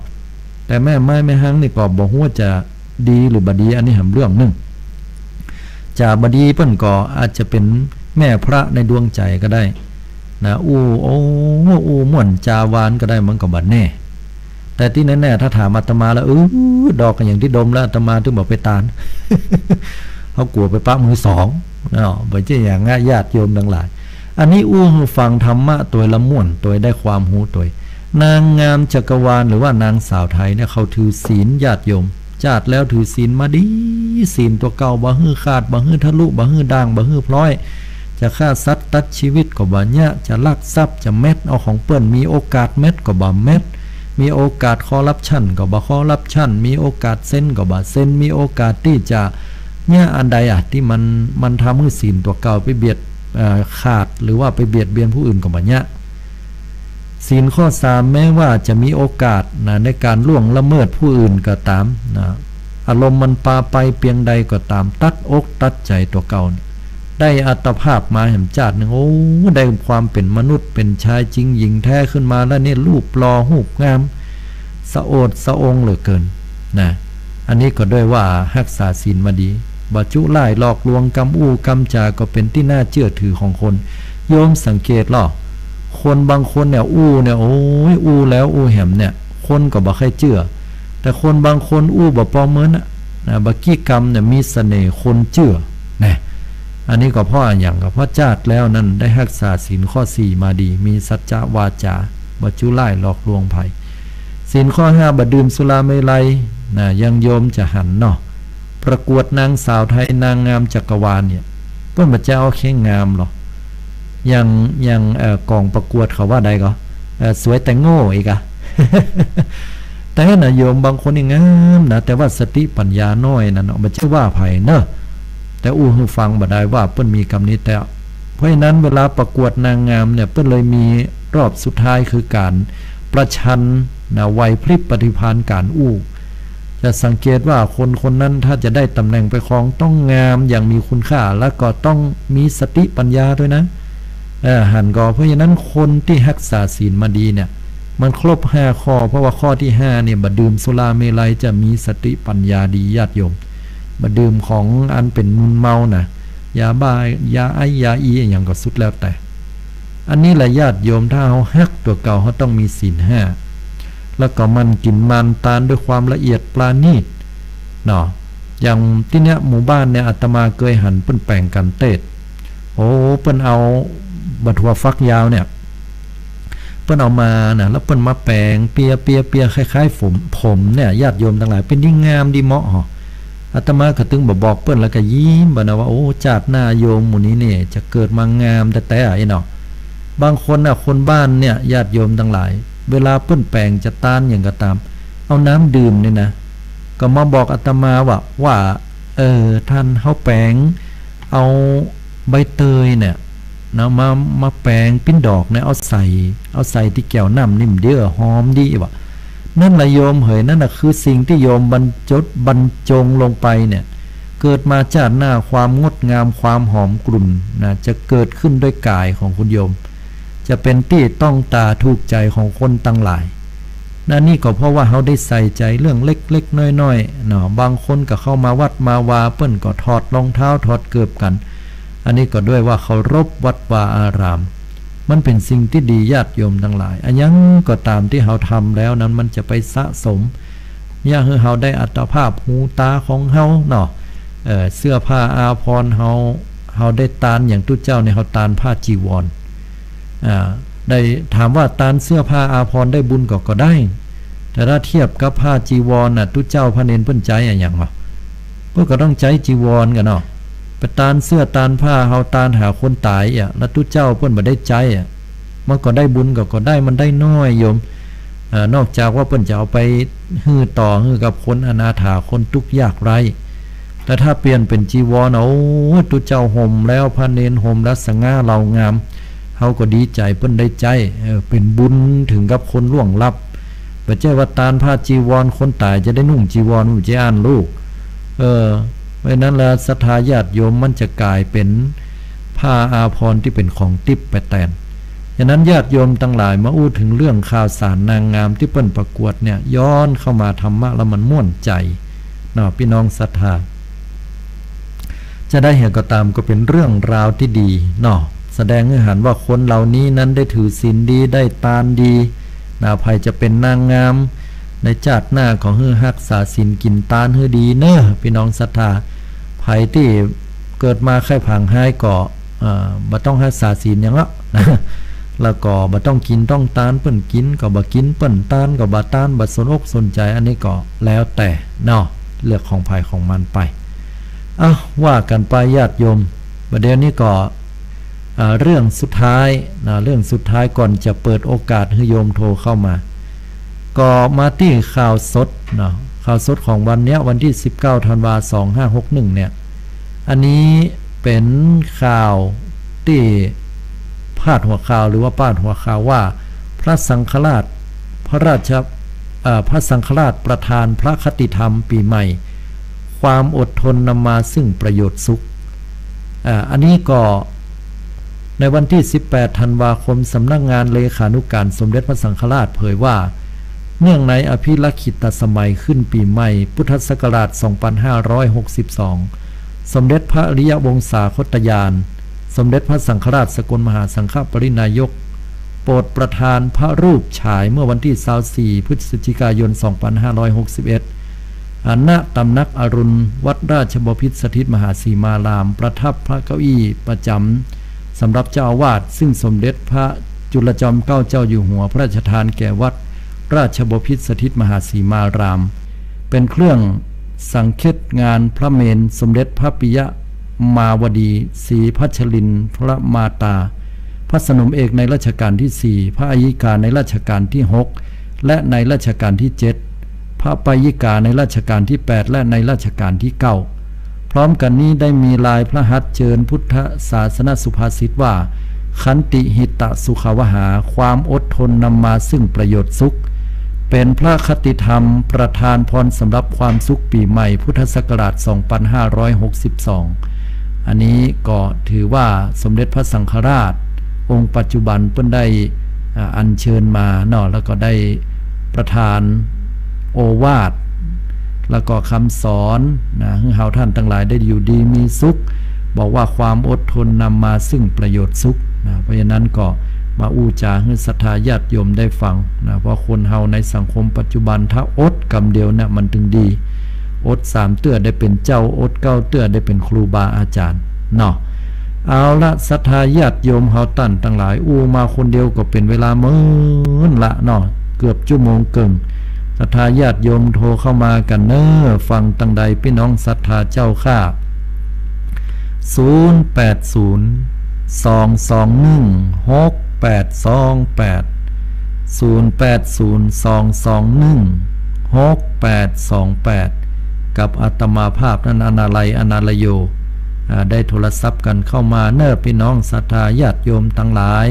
แต่แม่ไม้แม่ฮ้างนี่ก็บ่ฮู้ว่าจะดีหรือบ่ดี อันนี้แหมเรื่องนึ่ง จะบ่ดีเปิ้นก็อาจจะเป๋นแม่พระในดวงใจ๋ก็ได้นะ อู้ โอ้ อู้ม่วนจาหวานก็ได้ มันก็บ่แน่ แต่ตี้แน่ๆ ถ้าถามอาตมาแล้ว เออ ดอกอะหยังตี้ดมแล้ว อาตมาตึงบ่ไปตาน เฮากั๋วไปปะมือสองเนาะ บ่ใจ้อย่างเงี้ย ญาติโยมตังหลาย อันนี้อู้หื้อฟังธรรมะตวยละม่วนตวย ได้ความฮู้ตวย นางงามจักรวาลหรือว่านางสาวไทยเนี่ย เขาถือศีลญาติโยม จาติแล้วถือศีลมาดี ศีลตั๋วเก่าบ่หื้อขาด บ่หื้อทะลุ บ่หื้อด่าง บ่หื้อพร้อย จะฆ่าสัตว์ตัดชีวิตก็บ่เยียะ จะลักทรัพย์ จะแม็ดเอาของเปิ้น มีโอกาสแม็ดก็บ่แม็ด มีโอกาสคอร์รัปชันก็บ่คอร์รัปชัน มีโอกาสเซ็นก็บ่เซ็น มีโอกาสตี้จะเยียะอันใดอะ ตี้มัน มันทำหื้อศีลตั๋วเก่าไปเบียด เอ่อ ขาด หรือว่าไปเบียดเบียนผู้อื่นก็บ่เยียะ ศีลข้อสาม แม้ว่าจะมีโอกาสนะ ในก๋านล่วงละเมิดผู้อื่นก็ต๋ามนะ อารมณ์มันปาไปเปียงใดก็ต๋าม ตัดอกตัดใจ๋ตั๋วเก่า ได้อัตภาพมาแหมจาตินึ่ง โอ้ ได้ความเป๋นมนุษย์ เป๋นชายจริงหญิงแท้ขึ้นมาแล้วนี่ รูปหล่อรูปงาม สะโอษสะองเหลือเกินนะ อันนี้ก็ด้วยว่าฮักษาศีลมาดี บ่จุล่ายหลอกลวง กำอู้กำจาก็เป๋นตี้น่าเจื้อถือของคน โยมสังเกตลอ คนบางคนเนี่ยอู้เนี่ย โอ้ย อู้แล้วอู้แหมเนี่ย คนก็บ่ใค่เจื้อ แต่คนบางคนอู้บ่ปอเมินอะนะ บ่ากี้กำเนี่ยมีเสน่ห์คนเจื้อนะ อันนี้ก็เพราะอะหยัง ก็เพราะจาติแล้วนั้นได้ฮักษาศีลข้อสี่มาดี มีสัจจะวาจ๋า บ่จุล่ายหลอกลวงใผ ศีลข้อห้า บ่ดื่มสุราเมรัยนะ อย่างโยมจะหันเนาะ ประกวดนางสาวไทยนางงามจักรวาลเนี่ย เปิ้นบ่ใจ้เอาแค่งามหรอก อย่าง อย่าง เอ่อ ก๋องประกวดเขาว่าใดก่อ เอ่อ สวยแต่โง่อีกอะ แต่นะโยม บางคนนี่งามนะ แต่ว่าสติปัญญาน้อยนั่นเนาะ บ่ใจ้ว่าใผเนอะ แต่อู้หื้อฟังบ่ได้ว่าเปิ้นมีกำนี้ แต่ เพราะฉะนั้นเวลาประกวดนางงามเนี่ย เปิ้นเลยมีรอบสุดท้ายคือก๋านประชันนะ ไหวพริบปฏิภาณก๋านอู้ จะสังเกตว่าคนคนนั้นถ้าจะได้ตำแหน่งไปครองต้องงามอย่างมีคุณค่า แล้วก็ต้องมีสติปัญญาด้วยนะ เออ หันก่อ เพราะฉะนั้นคนตี้ฮักษาศีลมาดีเนี่ย มันครบห้าข้อ เพราะว่าข้อที่ห้าเนี่ย บ่ดื่มสุราเมรัย จะมีสติปัญญาดีญาติโยม บ่ดื่มของอันเป๋นมึนเมานะ ยาบ้า ยาไอซ์ ยาอีอะหยังก็สุดแล้วแต่ อันนี้แหละญาติโยม ถ้าเฮาฮักตั๋วเก่า เฮาต้องมีศีลห้า แล้วก็หมั่นกิ๋นหมั่นตานด้วยความละเอียดปราณีตเนาะ อย่างตี้เนี้ยหมู่บ้านเนี่ย อาตมาเกยหันเปิ้นแป๋งกั๋นเตศ โอ้ เปิ้นเอาบ่าถั่วฝักยาวเนี่ย เปิ้นเอามานะ แล้วเปิ้นมาแป๋งเปีย เปีย เปีย คล้ายๆ ผม ผมเนี่ย ญาติโยมตังหลาย เป๋นดีงามดีเหมาะหอ อาตมาก็ตึงบ่บอกเปิ้น แล้วก็ยิ้มไปนะว่า โอ้ จาติหน้าโยมหมู่นี้เนี่ยจะเกิดมางามแต๊ๆ อะ ไอ้เนาะ บางคนน่ะ คนบ้านเนี่ย ญาติโยมตังหลาย เวลาเปิ้นแป๋งจะตานหยังก็ต๋าม เอาน้ำดื่มเนี่ยนะ ก็มาบอกอาตมาว่า ว่า เออ ต้าน เฮาแป๋งเอาใบเตยเนี่ยนะ มา มาแป๋งปิ้นดอกเนี่ย เอาใส่ เอาใส่ตี้แก้วน้ำนิ่มเดียว หอมดีว่ะ นั่นแหละโยมเหย นั่นน่ะคือสิ่งตี้โยมบรรจดบรรจงลงไปเนี่ย เกิดมาจาติหน้าความงดงามความหอมกลุ่นนะ จะเกิดขึ้นด้วยก๋ายของคุณโยม จะเป๋นตี้ต้องต๋าถูกใจ๋ของคนตังหลายนะ นี่ก็เพราะว่าเฮาได้ใส่ใจ๋เรื่องเล็กๆ น้อยๆ เนาะ บางคนก็เข้ามาวัดมาวา เปิ้นก็ถอดรองเท้าถอดเกิบกั๋น อันนี้ก็ด้วยว่าเคารพวัดวาอาราม มันเป๋นสิ่งตี้ดีญาติโยมตังหลาย อะหยังก็ต๋ามตี้เฮาทำแล้วนั้น มันจะไปสะสม เยียะหื้อเฮาได้อัตภาพหูต๋าของเฮาเนาะ เอ่อ เสื้อผ้าอาภรณ์เฮา เฮาได้ตานอย่างตุ๊เจ้าเนี่ย เฮาตานผ้าจีวร อ่า ได้ถามว่าตานเสื้อผ้าอาภรณ์ได้บุญก่อ ก็ได้ แต่ถ้าเทียบกับผ้าจีวรน่ะ ตุ๊เจ้าพระเณรเปิ้นใจ๊อะหยังวะ เปิ้นก็ต้องใจ๊จีวรกั๋นเนาะ ไปตานเสื้อตานผ้า เฮาตานหาคนต๋ายอะ แล้วตุ๊เจ้าเปิ้นบ่ได้ใจ๊อะ มันก็ได้บุญก็ ก็ได้ มันได้น้อยโยม เอ่อ นอกจากว่าเปิ้นจะเอาไปหื้อต่อ หื้อกับคนอนาถา คนตุ๊กข์ยากไร้ แต่ถ้าเปลี่ยนเป๋นจีวร โอ้ ตุ๊เจ้าห่มแล้ว พระเณรห่มแล้ว สง่าเหลางาม เฮาก็ดีใจ๋เปิ้นได้ใจ๊ เออ เป๋นบุญเถิงกับคนล่วงลับ บ่ใจ้ว่าตานผ้าจีวร คนต๋ายจะได้นุ่งจีวร บ่ใจ้อั้นลูก เออ เพราะฉะนั้นแล้วศรัทธาญาติโยมมันจะก๋ายเป๋นผ้าอาภรณ์ตี้เป๋นของติ๊บไปแตน ฉะนั้นญาติโยมตังหลายมาอู้เถิงเรื่องข่าวสารนางงามตี้เปิ้นประกวดเนี่ย ย้อนเข้ามาธรรมะแล้วมันม่วนใจ๋เนาะ ปี้น้องศรัทธา จะใดเหียก็ต๋าม ก็เป๋นเรื่องราวตี้ดีเนาะ แสดงหื้อหันว่าคนเหล่านี้นั้นได้ถือศีลดี ได้ตานดีนะ ใผจะเป๋นนางงามในจาติหน้าก็หื้อฮักษาศีลกิ๋นตานหื้อดีเน่อ ปี้น้องศรัทธา ใผตี้เกิดมาใค่ผางฮ้ายก็ เอ่อ บ่ต้องฮักษาศีลหยังละ แล้วก็บ่ต้องกิ๋นต้องตานเปิ้นกิ๋น ก็บ่กิ๋นเปิ้นตาน ก็บ่ตาน บ่สนอกสนใจ๋ อันนี้ก็แล้วแต่เนาะ เรื่องของใผของมันไป เอ้า ว่ากั๋นไปญาติโยม บ่าเดี่ยวนี้ก็ เอ่อ เรื่องสุดท้ายนะ เรื่องสุดท้ายก่อนจะเปิดโอกาสหื้อโยมโทรเข้ามา ก็มาตี้ข่าวสดเนาะ ข่าวสดของวันเนี้ย วันตี้สิบเก้าธันวา สองห้าหกหนึ่งเนี่ย อันนี้เป๋นข่าวตี้พาดหัวข่าวหรือว่าปาดหัวข่าวว่า พระสังฆราช พระราช เอ่อ พระสังฆราชประทานพระคติธรรมปี๋ใหม่ ความอดทนนำมาซึ่งประโยชน์สุข อ่า อันนี้ก็ในวันตี้สิบแปดธันวาคม สำนักงานเลขานุการสมเด็จพระสังฆราชเผยว่า เนื่องในอภิรขิตสมัยขึ้นปี๋ใหม่พุทธศักราช สองพันห้าร้อยหกสิบสอง สมเด็จพระอริยวงศาคตญาณ สมเด็จพระสังฆราชสกลมหาสังฆปริณายก โปรดประทานพระรูปฉายเมื่อวันตี้ซาวสี่ พฤศจิกายน สองพันห้าร้อยหกสิบเอ็ด ณ ตำหนักอรุณ วัดราชบพิตรสถิตมหาสีมาราม ประทับพระเก้าอี้ประจ๋ำสำหรับเจ้าอาวาส ซึ่งสมเด็จพระจุลจอมเกล้าเจ้าอยู่หัว พระราชทานแก่วัดราชบพิตรสถิตมหาสีมาราม เป๋นเครื่องสังเฆตงานพระเมรุสมเด็จพระปิยมาวดีศรีพัชรินทรมาตา พระสนมเอกในรัชกาลตี้สี่ พระอัยยิกาในรัชกาลตี้หก และในรัชกาลตี้เจ็ด พระปัยยิกาในรัชกาลตี้แปด และในรัชกาลตี้เก้า พร้อมกั๋นนี้ได้มีลายพระหัตถ์เจิญพุทธศาสนสุภาษิตว่า ขันติหิตะสุขาวหา ความอดทนนำมาซึ่งประโยชน์สุข เป๋นพระคติธรรมประทานพรสำหรับความสุขปี๋ใหม่พุทธศักราช สองพันห้าร้อยหกสิบสอง อันนี้ก็ถือว่าสมเด็จพระสังฆราชองค์ปัจจุบันเปิ้นได้ อ่า อัญเชิญมาเนาะ แล้วก็ได้ประทานโอวาท แล้วก็คำสอนนะ หื้อเฮาท่านตังหลายได้อยู่ดีมีสุข บอกว่าความอดทนนำมาซึ่งประโยชน์สุขนะ เพราะฉะนั้นก็มาอู้จ๋าหื้อศรัทธาญาติโยมได้ฟังนะ เพราะคนเฮาในสังคมปัจจุบันถ้าอดกำเดียวเนี่ยมันตึงดี อดสามเตื้อได้เป๋นเจ้า อดเก้าเตื้อได้เป๋นครูบาอาจ๋ารย์เนาะ เอาละ ศรัทธาญาติโยมเฮาต้านตังหลาย อู้มาคนเดียวก็เป๋นเวลาเมินละเนาะ เกือบจั่วโมงเกิ่ง ศรัทธาญาติโยมโทรเข้ามากั๋นเน่อ ฟังตังใดปี้น้องศรัทธาเจ้าข้า ศูนย์แปดศูนย์ สองสองหนึ่ง หกแปดสองแปด ศูนย์แปดศูนย์ สองสองหนึ่ง หกแปดสองแปด กับอาตมาภาพนั้น อนาลัย อนาลโย อ่า ได้โทรศัพท์กั๋นเข้ามาเน่อ ปี้น้องศรัทธาญาติโยมตังหลาย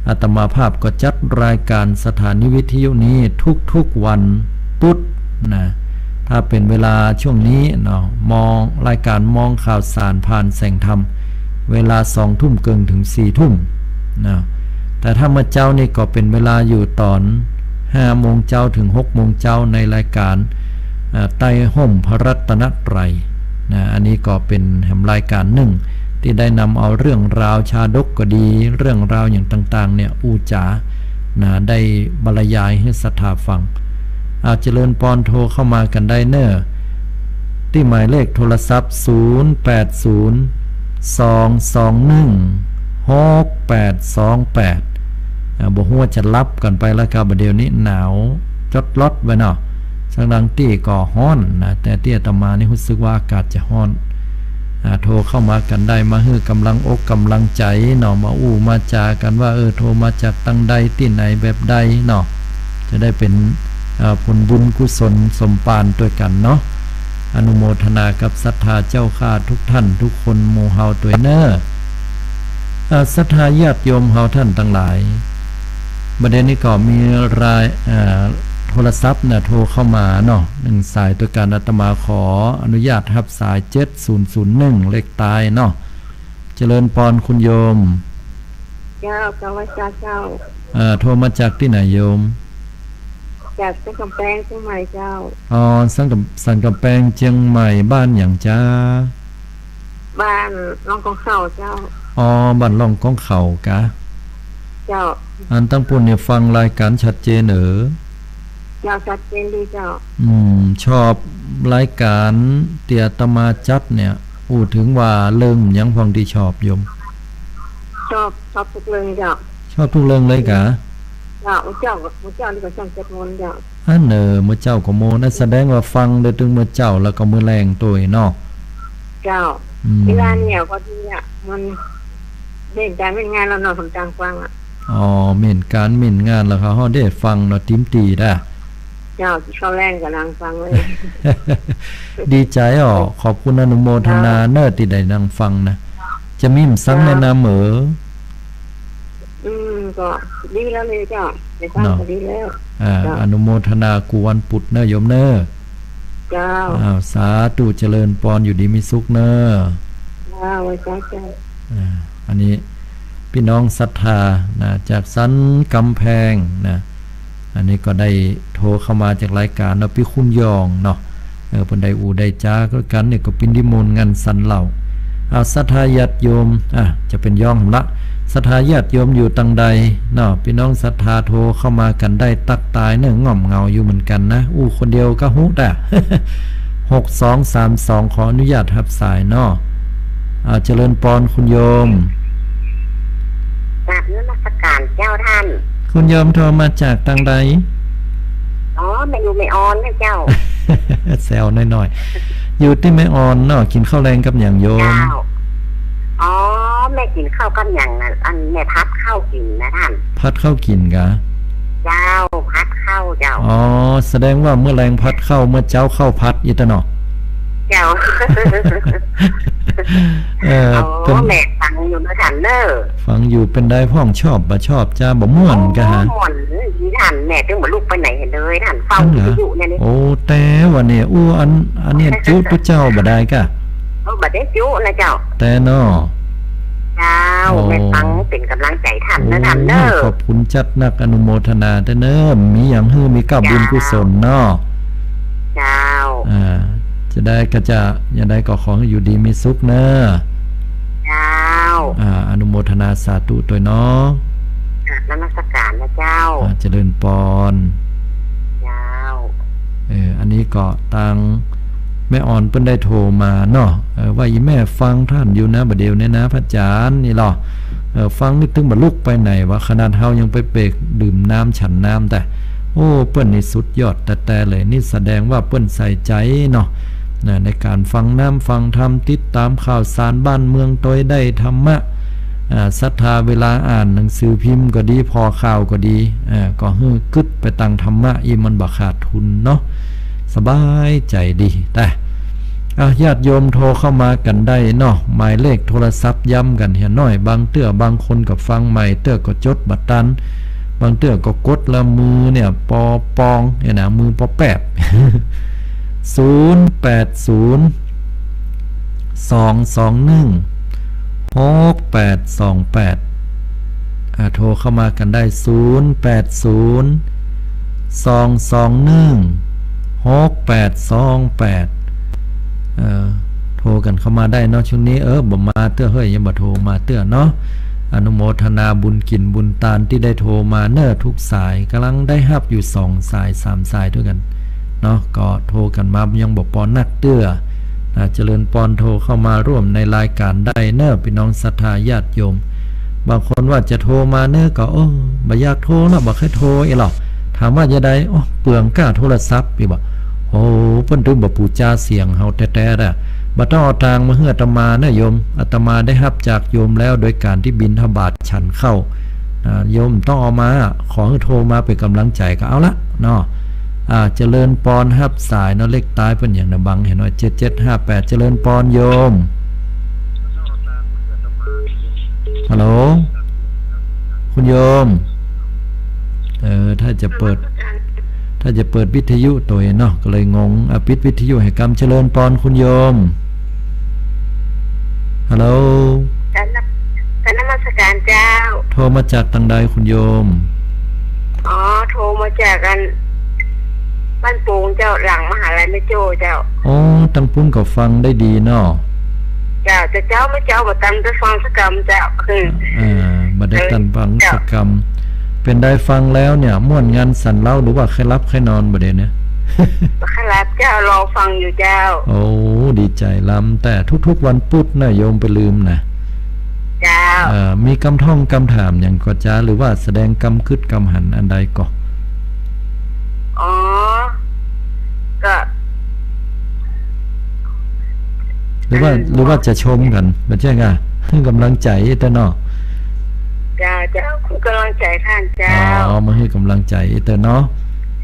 อาตมาภาพก็จัดรายก๋านสถานีวิทยุนี้ทุกๆวันพุธนะ ถ้าเป๋นเวลาช่วงนี้เนาะ มอง รายก๋านมองข่าวสารผ่านแสงธรรม เวลาสองทุ่มเกิ่งเถิงสี่ทุ่มนะ แต่ถ้าเมื่อเจ๊านี่ก็เป๋นเวลาอยู่ต๋อนห้าโมงเจ๊าเถิงหกโมงเจ๊า ในรายก๋าน เอ่อ ใต้ฮ่มพระรัตนตรัยนะ อันนี้ก็เป๋นแหมรายก๋านนึ่ง ตี้ได้นำเอาเรื่องราวชาดกก็ดี เรื่องราวอย่างต่างๆ เนี่ย อู้จ๋านะ ได้บรรยายหื้อศรัทธาฟัง อา เจริญปอน โทรเข้ามากั๋นได้เน่อ ตี้หมายเลขโทรศัพท์ ศูนย์แปดศูนย์ สองสองหนึ่ง หกแปดสองแปด อ่า บ่ฮู้ว่าจะหลับกั๋นไปแล้วครับ บ่าเดี่ยวนี้หนาวจ๊อดล๊อดไว้เนาะ ซักดังตี้ก็ฮ้อนนะ แต่ตี้อาตมานี่ฮู้สึกว่าอากาศจะฮ้อน อ่า โทรเข้ามากั๋นได้ มาหื้อก๋ำลังอกก๋ำลังใจ๋เนาะ มาอู้มาจ๋ากั๋นว่า เออ โทรมาจากตังใด ตี้ไหน แบบใดเนาะ จะได้เป๋น อ่า ผลบุญกุศลสมปานตวยกั๋นเนาะ อนุโมทนากับศรัทธาเจ้าข้าทุกท่านทุกคนหมู่เฮาตวยเน่อ อ่า ศรัทธาญาติโยมเฮาต้านตังหลาย บ่าเดี่ยวนี้ก็มีราย อ่า โทรศัพท์นะ โทรเข้ามาเนาะ หนึ่งสายตวยกั๋น อาตมาขออนุญาตฮับสาย เจ็ดศูนย์ศูนย์หนึ่ง เลขใต้เนาะ เจริญปอนคุณโยม เจ้า เจ้า ไหว้เจ้า เจ้า เอ่อ โทรมาจากตี้ไหนโยม จากสันก๋ำแปง เจียงใหม่เจ้า อ๋อ สันก๋ำ สันก๋ำแปง เจียงใหม่ บ้านหยังจ๊ะ บ้านล่องกองเข่าเจ้า อ๋อ บ้านล่องกองเข่ากะ เจ้า อันตังปู้นเนี่ยฟังรายก๋านชัดเจนเอ๋อ เจ้า ชัดเจนดีเจ้า อืม ชอบรายก๋านตี้อาตมาจัดเนี่ย อู้เถิงว่าเรื่องหยังพ่องตี้ชอบโยม ชอบ ชอบกู้เรื่องเจ้า ชอบกู้เรื่องเลยกะ เจ้า มื้อเจ๊า มื้อเจ๊านี่ก็ฟังสวดมนต์เจ้า อันเน่อ มื้อเจ๊าก็มนต์ อันแสดงว่าฟังได้ตึงมื้อเจ๊าแล้วก็มื้อแลงตวยเนาะ เจ้า อืม เวลาเนี่ยพอดีอะ มันเม้นก๋านเม้นงานแล้วเนาะ ผมจ้างฟังอะ อ๋อ เม้นก๋านเม้นงานแล้วก็เฮาได้ฟังเนาะ ติมตี้ดา เจ้า เข้าแลงก็นั่งฟังเลย ดีใจ๋อ๋อ ขอบคุณอนุโมทนา เจ้า เน่อตี้ได้นั่งฟังนะ จะมีหยังสัง เจ้า แนะนำเอ๋อ อืม ก็ดีแล้วเลยเจ้า ได้ฟัง เนาะ ก็ดีแล้ว อ่า เจ้า อนุโมทนากู้วันปุดเน่อโยมเน่อ เจ้า อ้าว สาธุ เจริญปอน อยู่ดีมีสุขเน่อ เจ้า ไหว้เจ้า เจ้า อ่า อันนี้ ปี้น้องศรัทธานะ จากสันก๋ำแปงนะ อันนี้ก็ได้โทรเข้ามาจากรายก๋านเนาะ ปี้คุณยองเนาะ เออ เปิ้นได้อู้ได้จ๋ากั๋นเนี่ย ก็เป๋นตี้มนต์งันสันเหล่า อ้าว ศรัทธาญาติโยม อ่ะ จะเป๋นยองหำละ ศรัทธาญาติโยมอยู่ตังใดเนาะ ปี้น้องศรัทธาโทรเข้ามากั๋นได้ ตั๊กตายเน่อ ง่อมเหงาอยู่เหมือนกั๋นนะ อู้คนเดียวก็ฮู้ตา หกสองสามสอง ขออนุญาตฮับสายเนาะ อ่า เจริญปอนคุณโยม กราบนมัสการเจ้าต้าน คุณโยมโทรมาจากตังใด อ๋อ แม่อยู่แม่ออนนะเจ้า แซวน้อยๆ อยู่ตี้แม่ออนเนาะ กิ๋นข้าวแลงกับหยังโยม เจ้า อ๋อ แม่กิ๋นข้าวกับหยังนะ อันแม่ผัดข้าวกิ๋นนะต้าน ผัดข้าวกิ๋นกะ เจ้า ผัดข้าวเจ้า อ๋อ แสดงว่ามื้อแลงผัดข้าว มื้อเจ๊าข้าวผัดอี้ตะเนาะ เจ้า เออ อ๋อ เปิ้น แม่ฟังอยู่นะต้านเน่อ ฟังอยู่ เป๋นใดพ่อง ชอบบ่ชอบ จาบ่ม่วนกะฮะ โอ้ ม่วนดีต้าน แม่ตึงบ่ลุกไปไหนเลยต้าน เฝ้าวิทยุเนี่ยนี่ โอ้ แต่ว่าเนี่ย อู้ อัน อันเนี่ยจุตุ๊เจ้าบ่ได้กะ โอ้ บ่ได้จุนะเจ้า แต่เนาะ เจ้า โอ้ แม่ฟังเป๋นก๋ำลังใจ๋ต้านนะต้านเน่อ โอ้ ขอบคุณจัดนัก อนุโมทนาเต้อเน่อ มีหยังหื้อมีก้าวบุญกุศลเนาะ เจ้า อ่า จะได้ก็จะ อย่างใดก็ขอหื้ออยู่ดีมีสุขเน่อ เจ้า อ่า อนุโมทนาสาธุตวยเนาะ กราบนมัสการนะเจ้า อ่า เจริญปอน เจ้า เออ อันนี้ก็ตางแม่ออนเปิ้นได้โทรมาเนาะ เออ ว่าอี่แม่ฟังต้านอยู่นะ บ่าเดี่ยวนี้นะ พระอาจ๋ารย์นี่ลอ เออ ฟังนี่ตึงบ่ลุกไปไหนวะ ขนาดเฮายังไปเปกดื่มน้ำฉันน้ำแต่ โอ้ เปิ้นนี่สุดยอดแต๊ๆ เลย นี่แสดงว่าเปิ้นใส่ใจ๋เนาะ นะ ในก๋านฟังน้ำฟังธรรม ติดต๋ามข่าวสารบ้านเมืองตวย ได้ธรรมะ อ่า ศรัทธาเวลาอ่านหนังสือพิมพ์ก็ดี ผ่อข่าวก็ดี อ่า ก็หื้อกึ๊ดไปตางธรรมะ อี่มันบ่ขาดทุนเนาะ สบายใจ๋ดี แต่ อ่ะ ญาติโยมโทรเข้ามากั๋นได้เนาะ หมายเลขโทรศัพท์ย้ำกั๋นเหียหน้อย บางเตื้อบางคนก็ฟังใหม่ เตื้อก็จดบ่ตัน บางเตื้อก็กดแล้วมือเนี่ย ปอปองเนี่ยนะ มือปอแปบ ศูนย์แปดศูนย์ สองสองหนึ่ง หกแปดสองแปด อ่า โทรเข้ามากั๋นได้ ศูนย์แปดศูนย์ สองสองหนึ่ง หกแปดสองแปด เอ่อ โทรกั๋นเข้ามาได้เนาะ ช่วงนี้ เออ บ่มาเตื้อเฮ้ย ยังบ่โทรมาเตื้อเนาะ อนุโมทนาบุญกิ๋นบุญตานตี้ได้โทรมาเน่อทุกสาย ก่ำลังได้ฮับอยู่สองสายสามสายตวยกั๋นเนาะ ก็โทรกั๋นมายังบ่ปอนักเตื้อ อ่า เจริญปอน โทรเข้ามาร่วมในรายก๋านได้เน่อ ปี้น้องศรัทธาญาติโยม บางคนว่าจะโทรมาเน่อก็ โอ้ บ่อยากโทรละ บ่ใค่โทรอี้หรอก ถามว่าจะใด โอ้ เปลืองก้าโทรศัพท์อี้บ่ โอ้ เปิ้นตึงบ่ปู๋จาเสียงเฮาแต๊ๆ อะ บ่ต้องเอาตางค์มาหื้ออาตมาเน่อโยม อาตมาได้ฮับจากโยมแล้วโดยก๋านตี้บิณฑบาตฉันข้าว อ่า โยมต้องเอามา ขอหื้อโทรมาเป๋นก๋ำลังใจ๋ก็เอาละเนาะ อ่า เจริญปอน ฮับสายเนาะ เลขต๊ายเปิ้นหยังนะ บังหันหน้อย เจ็ดเจ็ดห้าแปด เจริญปอนโยม ฮัลโหล คุณโยม เออ ถ้าจะเปิด ถ้าจะเปิดวิทยุตั๋วเนาะ ก็เลยงง อ่ะ ปิดวิทยุหื้อกำ เจริญปอนคุณโยม ฮัลโหล กราบนมัสการเจ้า โทรมาจากตางใดคุณโยม อ๋อ โทรมาจากอัน บ้านโป่งเจ้า หลังมหาลัยแม่โจ้เจ้า อ๋อ ตางปุ้นก็ฟังได้ดีเนาะ เจ้า แต่เจ้า แม่เจ้าบ่ตังจะฟังสักกำเจ้า อืม อ่า บ่ได้ตังฟังสักกำ เป๋นใดฟังแล้วเนี่ย ม่วนงันสันเล้า หรือว่าใค่หลับใค่นอนบ่เดี่ยวนี้ ใค่หลับเจ้า รอฟังอยู่เจ้า โอ้ ดีใจ๋ล้ำ แต่ทุกๆวันปุ๊ดนะโยม บ่ลืมนะ เจ้า เอ่อ มีกำท่องกำถามหยังก่อจ๊ะ หรือว่าแสดงกำกึ๊ดกำหันอันใดก่อ อ๋อ ก็ หรือว่า อืม หรือว่าจะชมกั๋น บ่ใจ้ก่ะ หื้อกำลังใจ๋เต้อเนาะ เจ้า เจ้า หื้อกำลังใจ๋ต้านเจ้า อ๋อ มาหื้อกำลังใจ๋เต้อเนาะ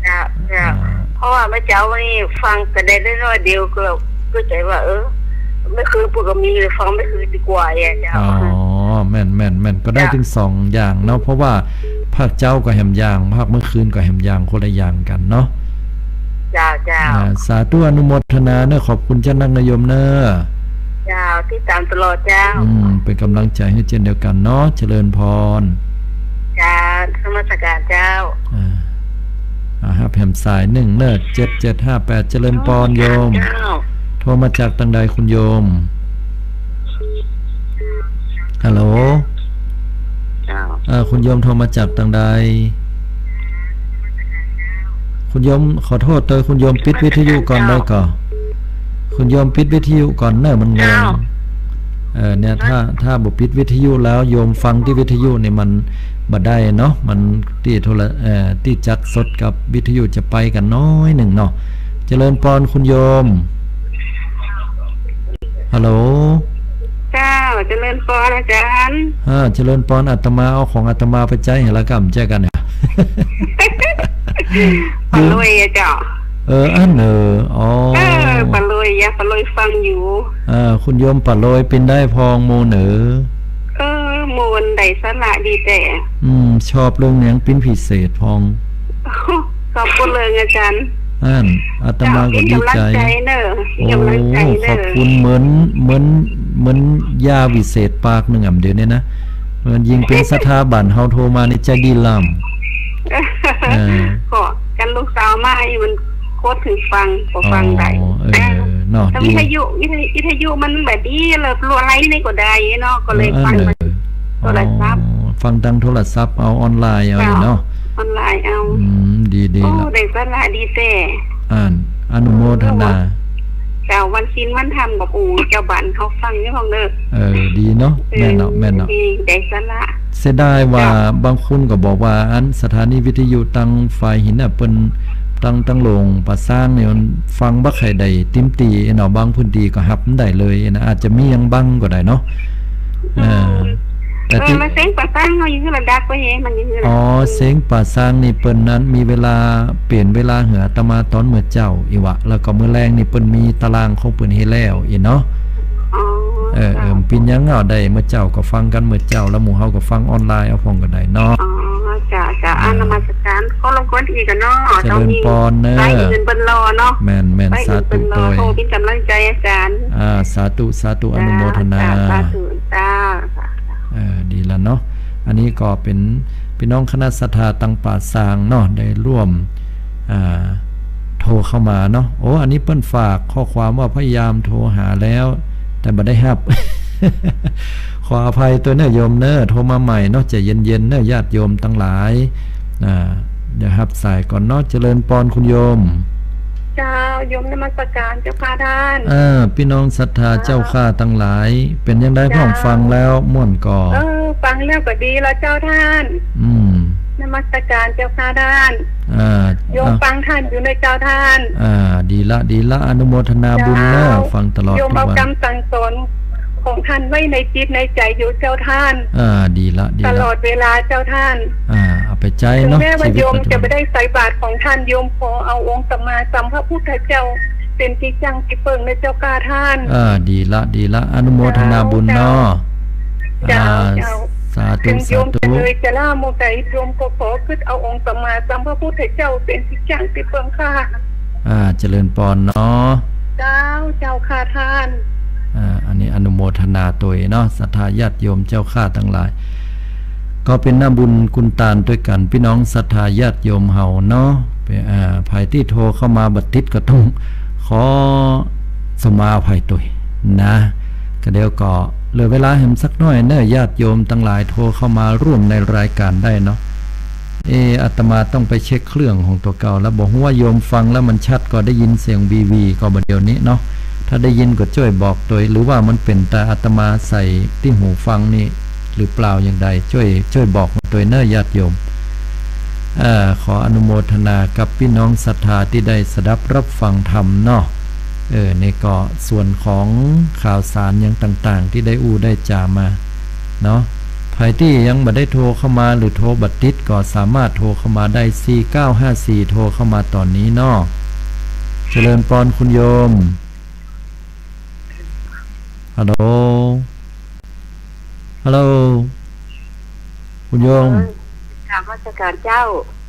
เจ้า เจ้า อ่า เพราะว่าแม่เจ้านี่ฟังก็ได้น้อยเดียวก็ ก็ใจ๋ว่า เออ เมื่อคืนปุ้นก็มี ฟังเมื่อคืนดีกว่าอ่ะเจ้า อ๋อ แม่น แม่น แม่น ก็ได้ เจ้า ตึงสองอย่างเนาะ เพราะว่าภาคเจ๊าก็แหมอย่าง ภาคเมื่อคืนก็แหมอย่าง คนละอย่างกั๋นเนาะ เจ้า เจ้า อ่า สาธุอนุโมทนาเน่อ ขอบคุณเจ้านักนะโยมเน่อ เจ้า ติดต๋ามตลอดเจ้า อืม เป๋นกำลังใจ๋หื้อเจ้นเดียวกั๋นเนาะ เจริญปอน เจ้า นมัสการเจ้า อ่า อ่า ฮับแหมสายนึ่งเน่อ เจ็ดเจ็ดห้าแปด เจริญปอนโยม เจ้า โทรมาจากตางใดคุณโยม ฮัลโหล เจ้า เอ่อ คุณโยมโทรมาจากตางใด คุณโยม ขอโทษเตย คุณโยมปิดวิทยุก่อนได้ก่อ คุณโยมปิดวิทยุก่อนเน่อ มันงง เจ้า เออ เนี่ย ถ้า ถ้าบ่ปิดวิทยุแล้ว โยมฟังตี้วิทยุนี่มันบ่ได้เนาะ มันตี้โทร เอ่อ ตี้จักรสดกับวิทยุจะไปกั๋นน้อยนึ่งเนาะ เจริญปอนคุณโยม ฮัลโหล เจ้า เจริญปอนอาจ๋ารย์ อ่า เจริญปอน อาตมาเอาของอาตมาไปใจ๊หื้อละกำ ใจ้กั๋นเนี่ย ปะโลยอะเจ้า เออ อั้นเออ อ๋อ เออ ปะโลย ยะปะโลยฟังอยู่ อ่า คุณโยมปะโลยเป๋นใดพ่อง โมเน่อ เออ โมมันได้สาระดีแต๊ อืม ชอบเรื่องหยังเป๋นพิเศษพ่อง ขอบคุณเลยอาจ๋ารย์ อั้น อาตมาก็ดีใจ๋ เจ้า เป๋นก๋ำลังใจ๋เน่อ โอ้ เป๋นก๋ำลังใจ๋เน่อ ขอบคุณ เหมือน เหมือน เหมือนยาวิเศษปากนึ่งอ่ะ เดี๋ยวนี้นะ มันยิ่งเป๋นสถาบันเฮาโทรมานี่ใจ๋ดีล้ำ เออ ก็กันลูกสาวมานี่มันโคตรถือฟัง ก็ฟังได้ อ๋อ เออ เนาะ แต่ ดี วิทยุ วิทยุ วิทยุมันบ่ดี แล้วโหลดอะไรนี่ก็ได้เนาะ ก็เลย เออ ฟัง เออ มัน โทรศัพท์ อ๋อ ฟังตางโทรศัพท์เอา ออนไลน์เอา เจ้า เนาะ ออนไลน์เอา อืม ดี ดี โอ้ เนาะ ได้สาระดีแต๊ อั้น อนุโมทนา เจ้า วันศีลวันธรรมก็ โอ้ เจ้าบ้านเฮาฟังอยู่พ่องเน่อ เออ ดีเนาะ เออ แม่นเนาะ แม่นเนาะ ดี ได้สาระ เสียดายว่า เจ้า บางคนก็บอกว่า อันสถานีวิทยุตางฝายหินน่ะ เปิ้น ตาง ตางหลวงป่าซางนี่มันฟังบ่ใค่ได้เต็มตี้เนาะ บางพื้นตี้ก็ฮับบ่ได้เลยนะ อาจจะมีอย่างบั้งก็ได้เนาะ เออ อืม แต่ เออ ตี้ มาเสียงป่าซางเฮาอยู่หื้อละดักไว้เฮ มันอยู่หื้อละ อ๋อ เสียงป่าซางนี่เปิ้นนั้นมีเวลา เป๋นเวลาหื้ออาตมาตอนเมื่อเจ๊าอี้หวา แล้วก็เมื่อแลงนี่เปิ้นมีตารางของเปิ้นหื้อแล้วอี้เนาะ อ๋อ เออ เจ้า เออ เป๋นหยังเอาได้ เมื่อเจ๊าก็ฟังกั๋นเมื่อเจ๊า แล้วหมู่เฮาก็ฟังออนไลน์เอาพ่องก็ได้เนาะ อ๋อ เจ้า เจ้า อ่า อ่านมัสการ ขอรบกวนอีกอะเนาะ เจริญปอนเน่อ ต้องมีสายอื่นเปิ้นรอเนาะ แม่น แม่น สายอื่นเปิ้นรอ สาธุ โตย โอ้ เป๋นก๋ำลังใจ๋อาจ๋ารย์ อ่า สาธุ สาธุ เจ้า อนุโมทนา สาธุ เจ้า เออ ดีละเนาะ อันนี้ก็เป๋นพี่น้องคณะศรัทธาตางป่าซางเนาะ ได้ร่วม อ่า โทรเข้ามาเนาะ โอ้ อันนี้เปิ้นฝากข้อความว่าพยายามโทรหาแล้ว แต่บ่ได้ฮับ ขออภัยตวยเน่อโยมเน่อ โทรมาใหม่เนาะ ใจ๋เย็นๆ เน่อ ญาติโยมตังหลาย อ่า เดี๋ยวฮับสายก่อนเนาะ เจริญปอนคุณโยม เจ้า โยมนมัสการเจ้าค่ะต้าน เออ พี่น้องศรัทธาเจ้าค่ะตังหลาย เป๋นจังใดพ่อง ฟังแล้วม่วนก่อ เออ ฟังแล้วก็ดีละเจ้าต้าน อืม น มัสการเจ้าค่ะท่าน อ่า โยม อ่า ฟังท่านอยู่นะเจ้าท่าน อ่า ดีละ ดีละ อนุโมทนาบุญเนอะ เจ้า ฟังตลอด โยมเอา ทุกวัน กำสั่งสอนของท่านไว้ในจิตในใจอยู่เจ้าท่าน อ่า ดีละ ดีละ ตลอดเวลาเจ้าท่าน อ่า เอาไปใจ๊เนาะ ถึงแม้ว่า ชีวิตประจำวัน โยมจะไม่ได้ใส่บาตรของท่าน โยมขอเอาองค์สัมมาสัมพุทธเจ้า เป็นที่จั้งที่เปิ้งนะเจ้าค่ะท่าน อ่า ดีละ ดีละ อนุโมทนาบุญเนาะ เจ้า อ่า เจ้า สาธุ ถึงโยม สาธุ จะเลยจะล้าหมู่ใด โยมก็ขอคิดเอาองค์สัมมาสัมพุทธเจ้าเป็นที่จั้งที่เปิ้งค่ะ อ่า เจริญปอนเนาะ เจ้า เจ้าค่ะท่าน อ่า อันนี้อนุโมทนาตวยเนาะ ศรัทธาญาติโยมเจ้าข้าตังหลาย ก็เป๋นหน้าบุญคุณตานตวยกั๋น ปี้น้องศรัทธาญาติโยมเฮาเนาะ เป๋น อ่า ใผตี้โทรเข้ามาบ่ติดก็ต้องขอสมาอภัยตวยนะ ก็เดี๋ยวก็เหลือเวลาแหมสักหน้อยเนาะ ญาติโยมตังหลายโทรเข้ามาร่วมในรายก๋านได้เนาะ เอ อาตมาต้องไปเช็คเครื่องของตั๋วเก่าแล้ว บ่ฮู้ว่าโยมฟังแล้วมันชัดก็ได้ยินเสียงวีวีก็บ่าเดี่ยวนี้เนาะ ถ้าได้ยินก็จ้วยบอกตวย หรือว่ามันเป๋นแต่อาตมาใส่ตี้หูฟังนี่หรือเปล่าอย่างใด จ้วย จ้วยบอกตวยเนาะญาติโยม เอ่อ ขออนุโมทนากับปี้น้องศรัทธาตี้ได้สดับรับฟังธรรมเนาะ เออ นี่ก็ส่วนของข่าวสารอย่างต่างๆ ตี้ได้อู้ได้จ๋ามาเนาะ ใผตี้ยังบ่ได้โทรเข้ามาหรือโทรบ่ติดก็สามารถโทรเข้าม๋าได้ สี่เก้าห้าสี่ โทรเข้าม๋าต๋อนนี้เนาะ เจริญปอนคุณโยม ฮัลโหล ฮัลโหล คุณโยม เออ กราบนมัสก๋านเจ้า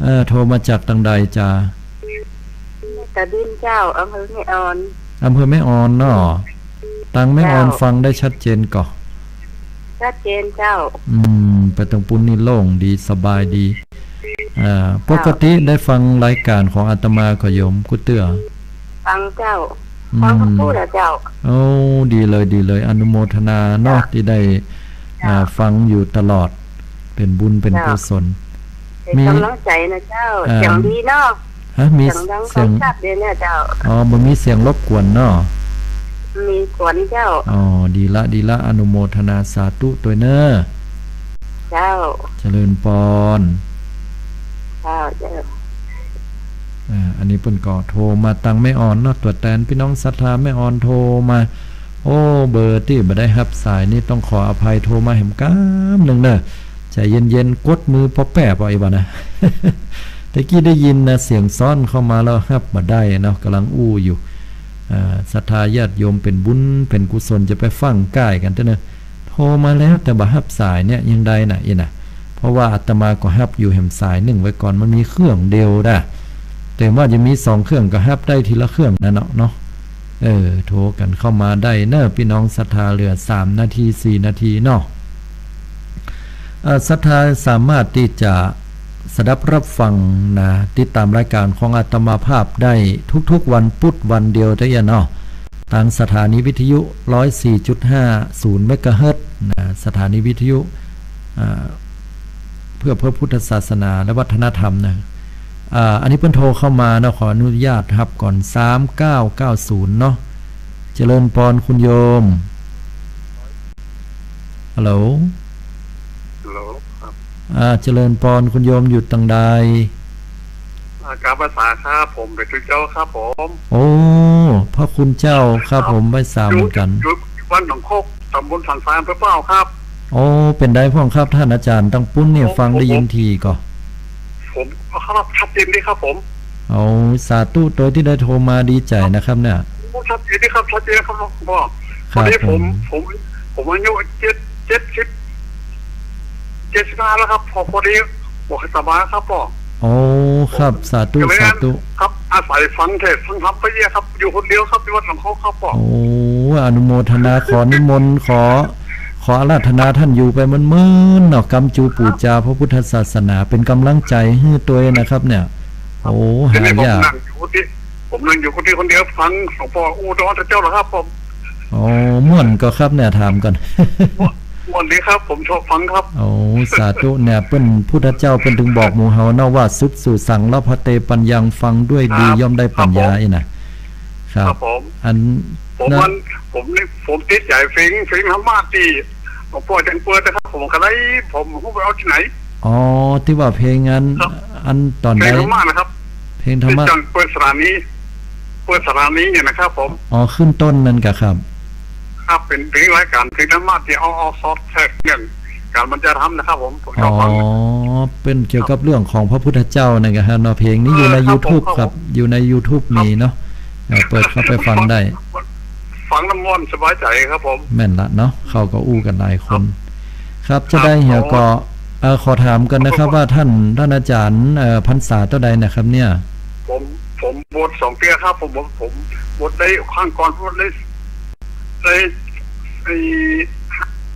เออ โทรมาจากตังใดจ๊ะ แม่ตะดินเจ้า อำเภอแม่ออน อำเภอแม่ออนเนาะ ตังแม่ออน เจ้า ฟังได้ชัดเจนก่อ ชัดเจนเจ้า อืม ไปตังปุ้นนี่โล่งดี สบายดี อ่า ปกติได้ฟังรายก๋านของอาตมาก่อโยม กู้เตื้อ ฟังเจ้า อืม ฟังกู้เตื้อเจ้า โอ้ ดีเลย ดีเลย อนุโมทนาเนาะ เจ้า ตี้ได้ เจ้า อ่า ฟังอยู่ตลอด เป๋นบุญเป๋น เจ้า กุศล เป๋น มี ก๋ำลังใจ๋นะเจ้า อ่า เสียงดีเนาะ ฮะ มี เสียงดัง เสียง ฟังชัดเลยเนี่ยเจ้า อ๋อ บ่มีเสียงรบกวนเนาะ มีกวนเจ้า อ๋อ ดีละ ดีละ อนุโมทนาสาธุตวยเนาะ เจ้า เจริญปอน เจ้า เจ้า อ่า อันนี้เปิ้นก็โทรมาตังแม่ออนเนาะ ตั๋วแตนปี้น้องศรัทธาแม่ออนโทรมา โอ้ เบอร์ตี้บ่ได้ฮับสายนี่ต้องขออภัย โทรมาแหมก้ำนึ่งเนาะ ใจ๋เย็นๆ กดมือปอแป๊ปออีกบ่านะ ตะกี้ได้ยินนะ เสียงซ้อนเข้ามาแล้วฮับบ่ได้เนาะ ก่ำลังอู้อยู่ อ่า ศรัทธาญาติโยมเป๋นบุญเป๋นกุศลจะไปฟั่งก้ายกั๋นเต๊อะเนาะ โทรมาแล้วแต่บ่ฮับสายเนี่ยยังใดน่ะ อี้น่ะ เพราะว่าอาตมาก็ฮับอยู่แหมสายนึ่งไว้ก่อน มันมีเครื่องเดียวดะ แต่ว่าจะมีสองเครื่องก็ฮับได้ทีละเครื่องนะเนาะ เนาะ เออ โทรกั๋นเข้ามาได้เนาะ ปี้น้องศรัทธา เหลือสามนาที สี่นาทีเนาะ เอ่อ ศรัทธาสามารถตี้จะสดับรับฟังนะ ติดต๋ามรายก๋านของอาตมาภาพได้ทุกๆ วันปุ๊ดวันเดียวเต๊อะเนาะ ตางสถานีวิทยุ ร้อยสี่จุดห้าศูนย์ เมกะเฮิรตซ์นะ สถานีวิทยุ อ่า เพื่อพระพุทธศาสนาและวัฒนธรรมนะ อ่า อันนี้เปิ้นโทรเข้ามาเนาะ ขออนุญาตฮับก่อน สามเก้าเก้าศูนย์ เนาะ เจริญปอนคุณโยม ฮัลโหล ฮัลโหล ครับ อ่า เจริญปอนคุณโยมอยู่ตังใด อ่า กราบนมัสก๋านครับ ผมเป๋นพุทธเจ้าครับผม โอ้ พระคุณเจ้าครับ ครับ ผมไหว้สาเหมือนกั๋น อยู่ อยู่บ้านหนองโคก ต๋ำบลสันทราย อำเภอเป้าครับ โอ้ เป๋นใดพ่องครับ ต้านอาจ๋ารย์ ตังปุ้นนี่ ผม ฟังได้ยิน ผม ถี่ก่อ ผม ครับ ชัดเจนดีครับผม โอ้ สาธุ ตวยตี้ได้โทรมา ดีใจ๋นะครับเนี่ย โอ้ ชัดเจนดีครับ ชัดเจนครับ ครับ พอดีผม ผม ผม ผมอายุเจ็ด เจ็ดสิบ เจ็ดสิบห้าแล้วครับ พอ พอดี บ่สบายครับป้อ โอ้ ครับ สาธุ สาธุ ครับ อาศัยฟังเทศน์ฟังธรรมไปเนี่ยครับ อยู่คนเดียวครับ ที่วัดหนองโคกครับป้อ โอ้ อนุโมทนา ขอนิมนต์ ขอ ขออาราธนาต้านอยู่ไปเมินๆ เนาะ กำจูปู๋จาพระพุทธศาสนา เป๋นก๋ำลังใจ๋หื้อตวยนะครับเนี่ย โอ้ เดี๋ยวนี้ หายาก ผมนั่งอยู่กุฏิ ผมนั่งอยู่กุฏิคนเดียว ฟังหลวงป้ออู้ต๋อนเจ้าเหรอครับผม อ๋อ ม่วนก่อครับเนี่ย ถามก่อน ม่วน ม่วนดีครับ ผมชอบฟังครับ โอ้ สาธุ เนี่ย เปิ้นพุทธเจ้าเปิ้นถึงบอกหมู่เฮาเนาะว่า สุดสู่สัง ลภะเต ปัญญัง ฟังด้วยดี ครับ ย่อมได้ปัญญา ครับผม อี้น่ะ ครับ ครับผม อัน ผม นะ มัน ผมนี่ ผมติดใจ๋เพลง เพลงธรรมะตี้หลวงป้อจังเปิดนะครับ ผมก็เลย ผมบ่ฮู้ไปเอาตี้ไหน อ๋อ ตี้ว่าเพลงอัน ครับ อันต๋อน เพลง ใด ธรรมะนะครับ เพลงธรรมะ ตี้จังเปิดสถานี เปิดสถานีเนี่ยนะครับผม อ๋อ ขึ้นต้นนั่นก่ะครับ ครับ เป๋นเพลงรายก๋านเพลงธรรมะตี้เอา เอาซอดแทรกเรื่องก๋านบรรยายธรรมนะครับผม ผมชอบฟัง อ๋อ เป๋นเกี่ยวกับเรื่องของพระพุทธเจ้านั่นก่ะฮะเนาะ เพลงนี้อยู่ใน เออ ครับผม YouTube ครับ ครับผม อยู่ใน YouTube ครับ มีเนาะ เออ เปิดเข้าไปฟังได้ ฟัง ฟังแล้วม่วนสบายใจ๋ครับผม แม่นละเนาะ เขาก็อู้กั๋นหลายคน ครับ ครับ จะได้เหีย ครับ ก็ เอ่อ ขอถามก่อนนะครับ ครับผม ว่าต้าน ต้านอาจ๋ารย์ เอ่อ พรรษาเต้าใดนะครับเนี่ย ผม ผมบวชสองเตื้อครับ ผม ผม ผมบวชได้ครั้งก่อน บวชได้ ได้ ได้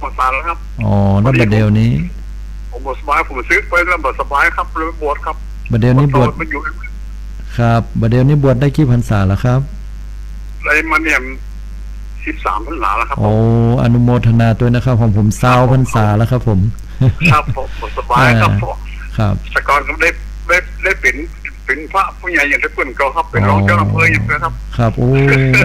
พรรษาแล้วครับ อ๋อ แล้ว พอดี บัดเดี๋ยวนี้ ผม ผมบ่สบาย ผมสึกไปแล้วบ่สบายครับ เลยบวชครับ บัดเดี๋ยวนี้บวช บวชต่อมาอยู่ ครับ บัดเดี๋ยวนี้บวชได้กี่พรรษาแล้วครับ ได้มาเนี่ย สิบสามพรรษาแล้วครับผม โอ้ อนุโมทนาตวยนะครับ ของผมซาวพรรษาแล้วครับผม ครับผม ผมสบายครับ อ่า ผม ครับ แต่ก่อนผมได้ ได้ ได้เป๋น เป๋นพระผู้ใหญ่อย่างตี้เปิ้นก็ครับ เป๋นรองเจ้าอำเภออย่างเดียวครับ ครับ โอ้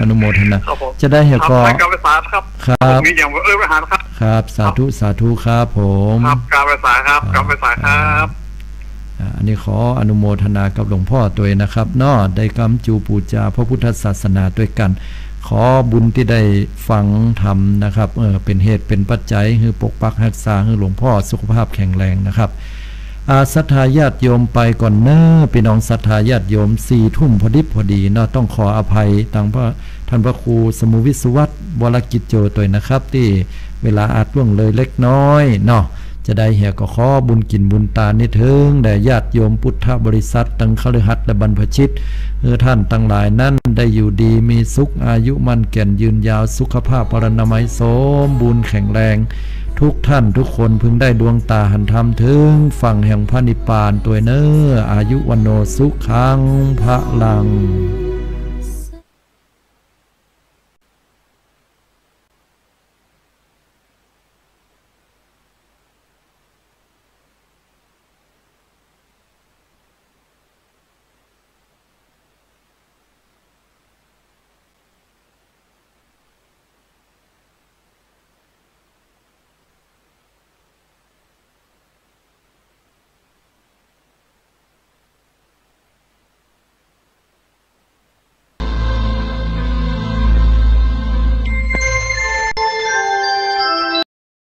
อนุโมทนา ครับผม จะได้เหีย ครับ ก็ ไปกราบไหว้สาครับ ครับ ผมมีอย่างว่า เออ ไปหานะครับ ครับ สาธุ ครับ สาธุครับผม ครับ กราบไหว้สาครับ ครับ กราบไหว้สาครับ อ่า อันนี้ขออนุโมทนากับหลวงพ่อตวยนะครับเนาะ ได้กำจูปู๋จาพระพุทธศาสนาตวยกั๋น ขอบุญตี้ได้ฟังธรรมนะครับ เออ เป๋นเหตุเป๋นปัจจัยหื้อปกปักฮักษาหื้อหลวงพ่อสุขภาพแข็งแรงนะครับ อ่า ศรัทธาญาติโยมไปก่อนเน้อ ปี้น้องศรัทธาญาติโยม สี่ทุ่มพอดิบพอดีเนาะ ต้องขออภัยตางพระ ต้านพระครูสมุห์วิศวัตร วรกิจโจ ตวยนะครับ ตี้เวลาอาจล่วงเลยเล็กน้อยเนาะ จะได้เหียก็ขอบุญกิ๋นบุญตานนี้เถิงแด่ญาติโยมพุทธบริษัทตังคฤหัสถ์และบรรพชิต หื้อต้านตังหลายนั้นได้อยู่ดีมีสุข อายุมั่นแก่นยืนยาว สุขภาพพรรณนามัยสมบูรณ์แข็งแรง ทุกท่านทุกคนพึงได้ดวงต๋าหันธรรมเถิงฝั่งแห่งพระนิพพานตวยเน้อ อายุวัณโณสุขังพลัง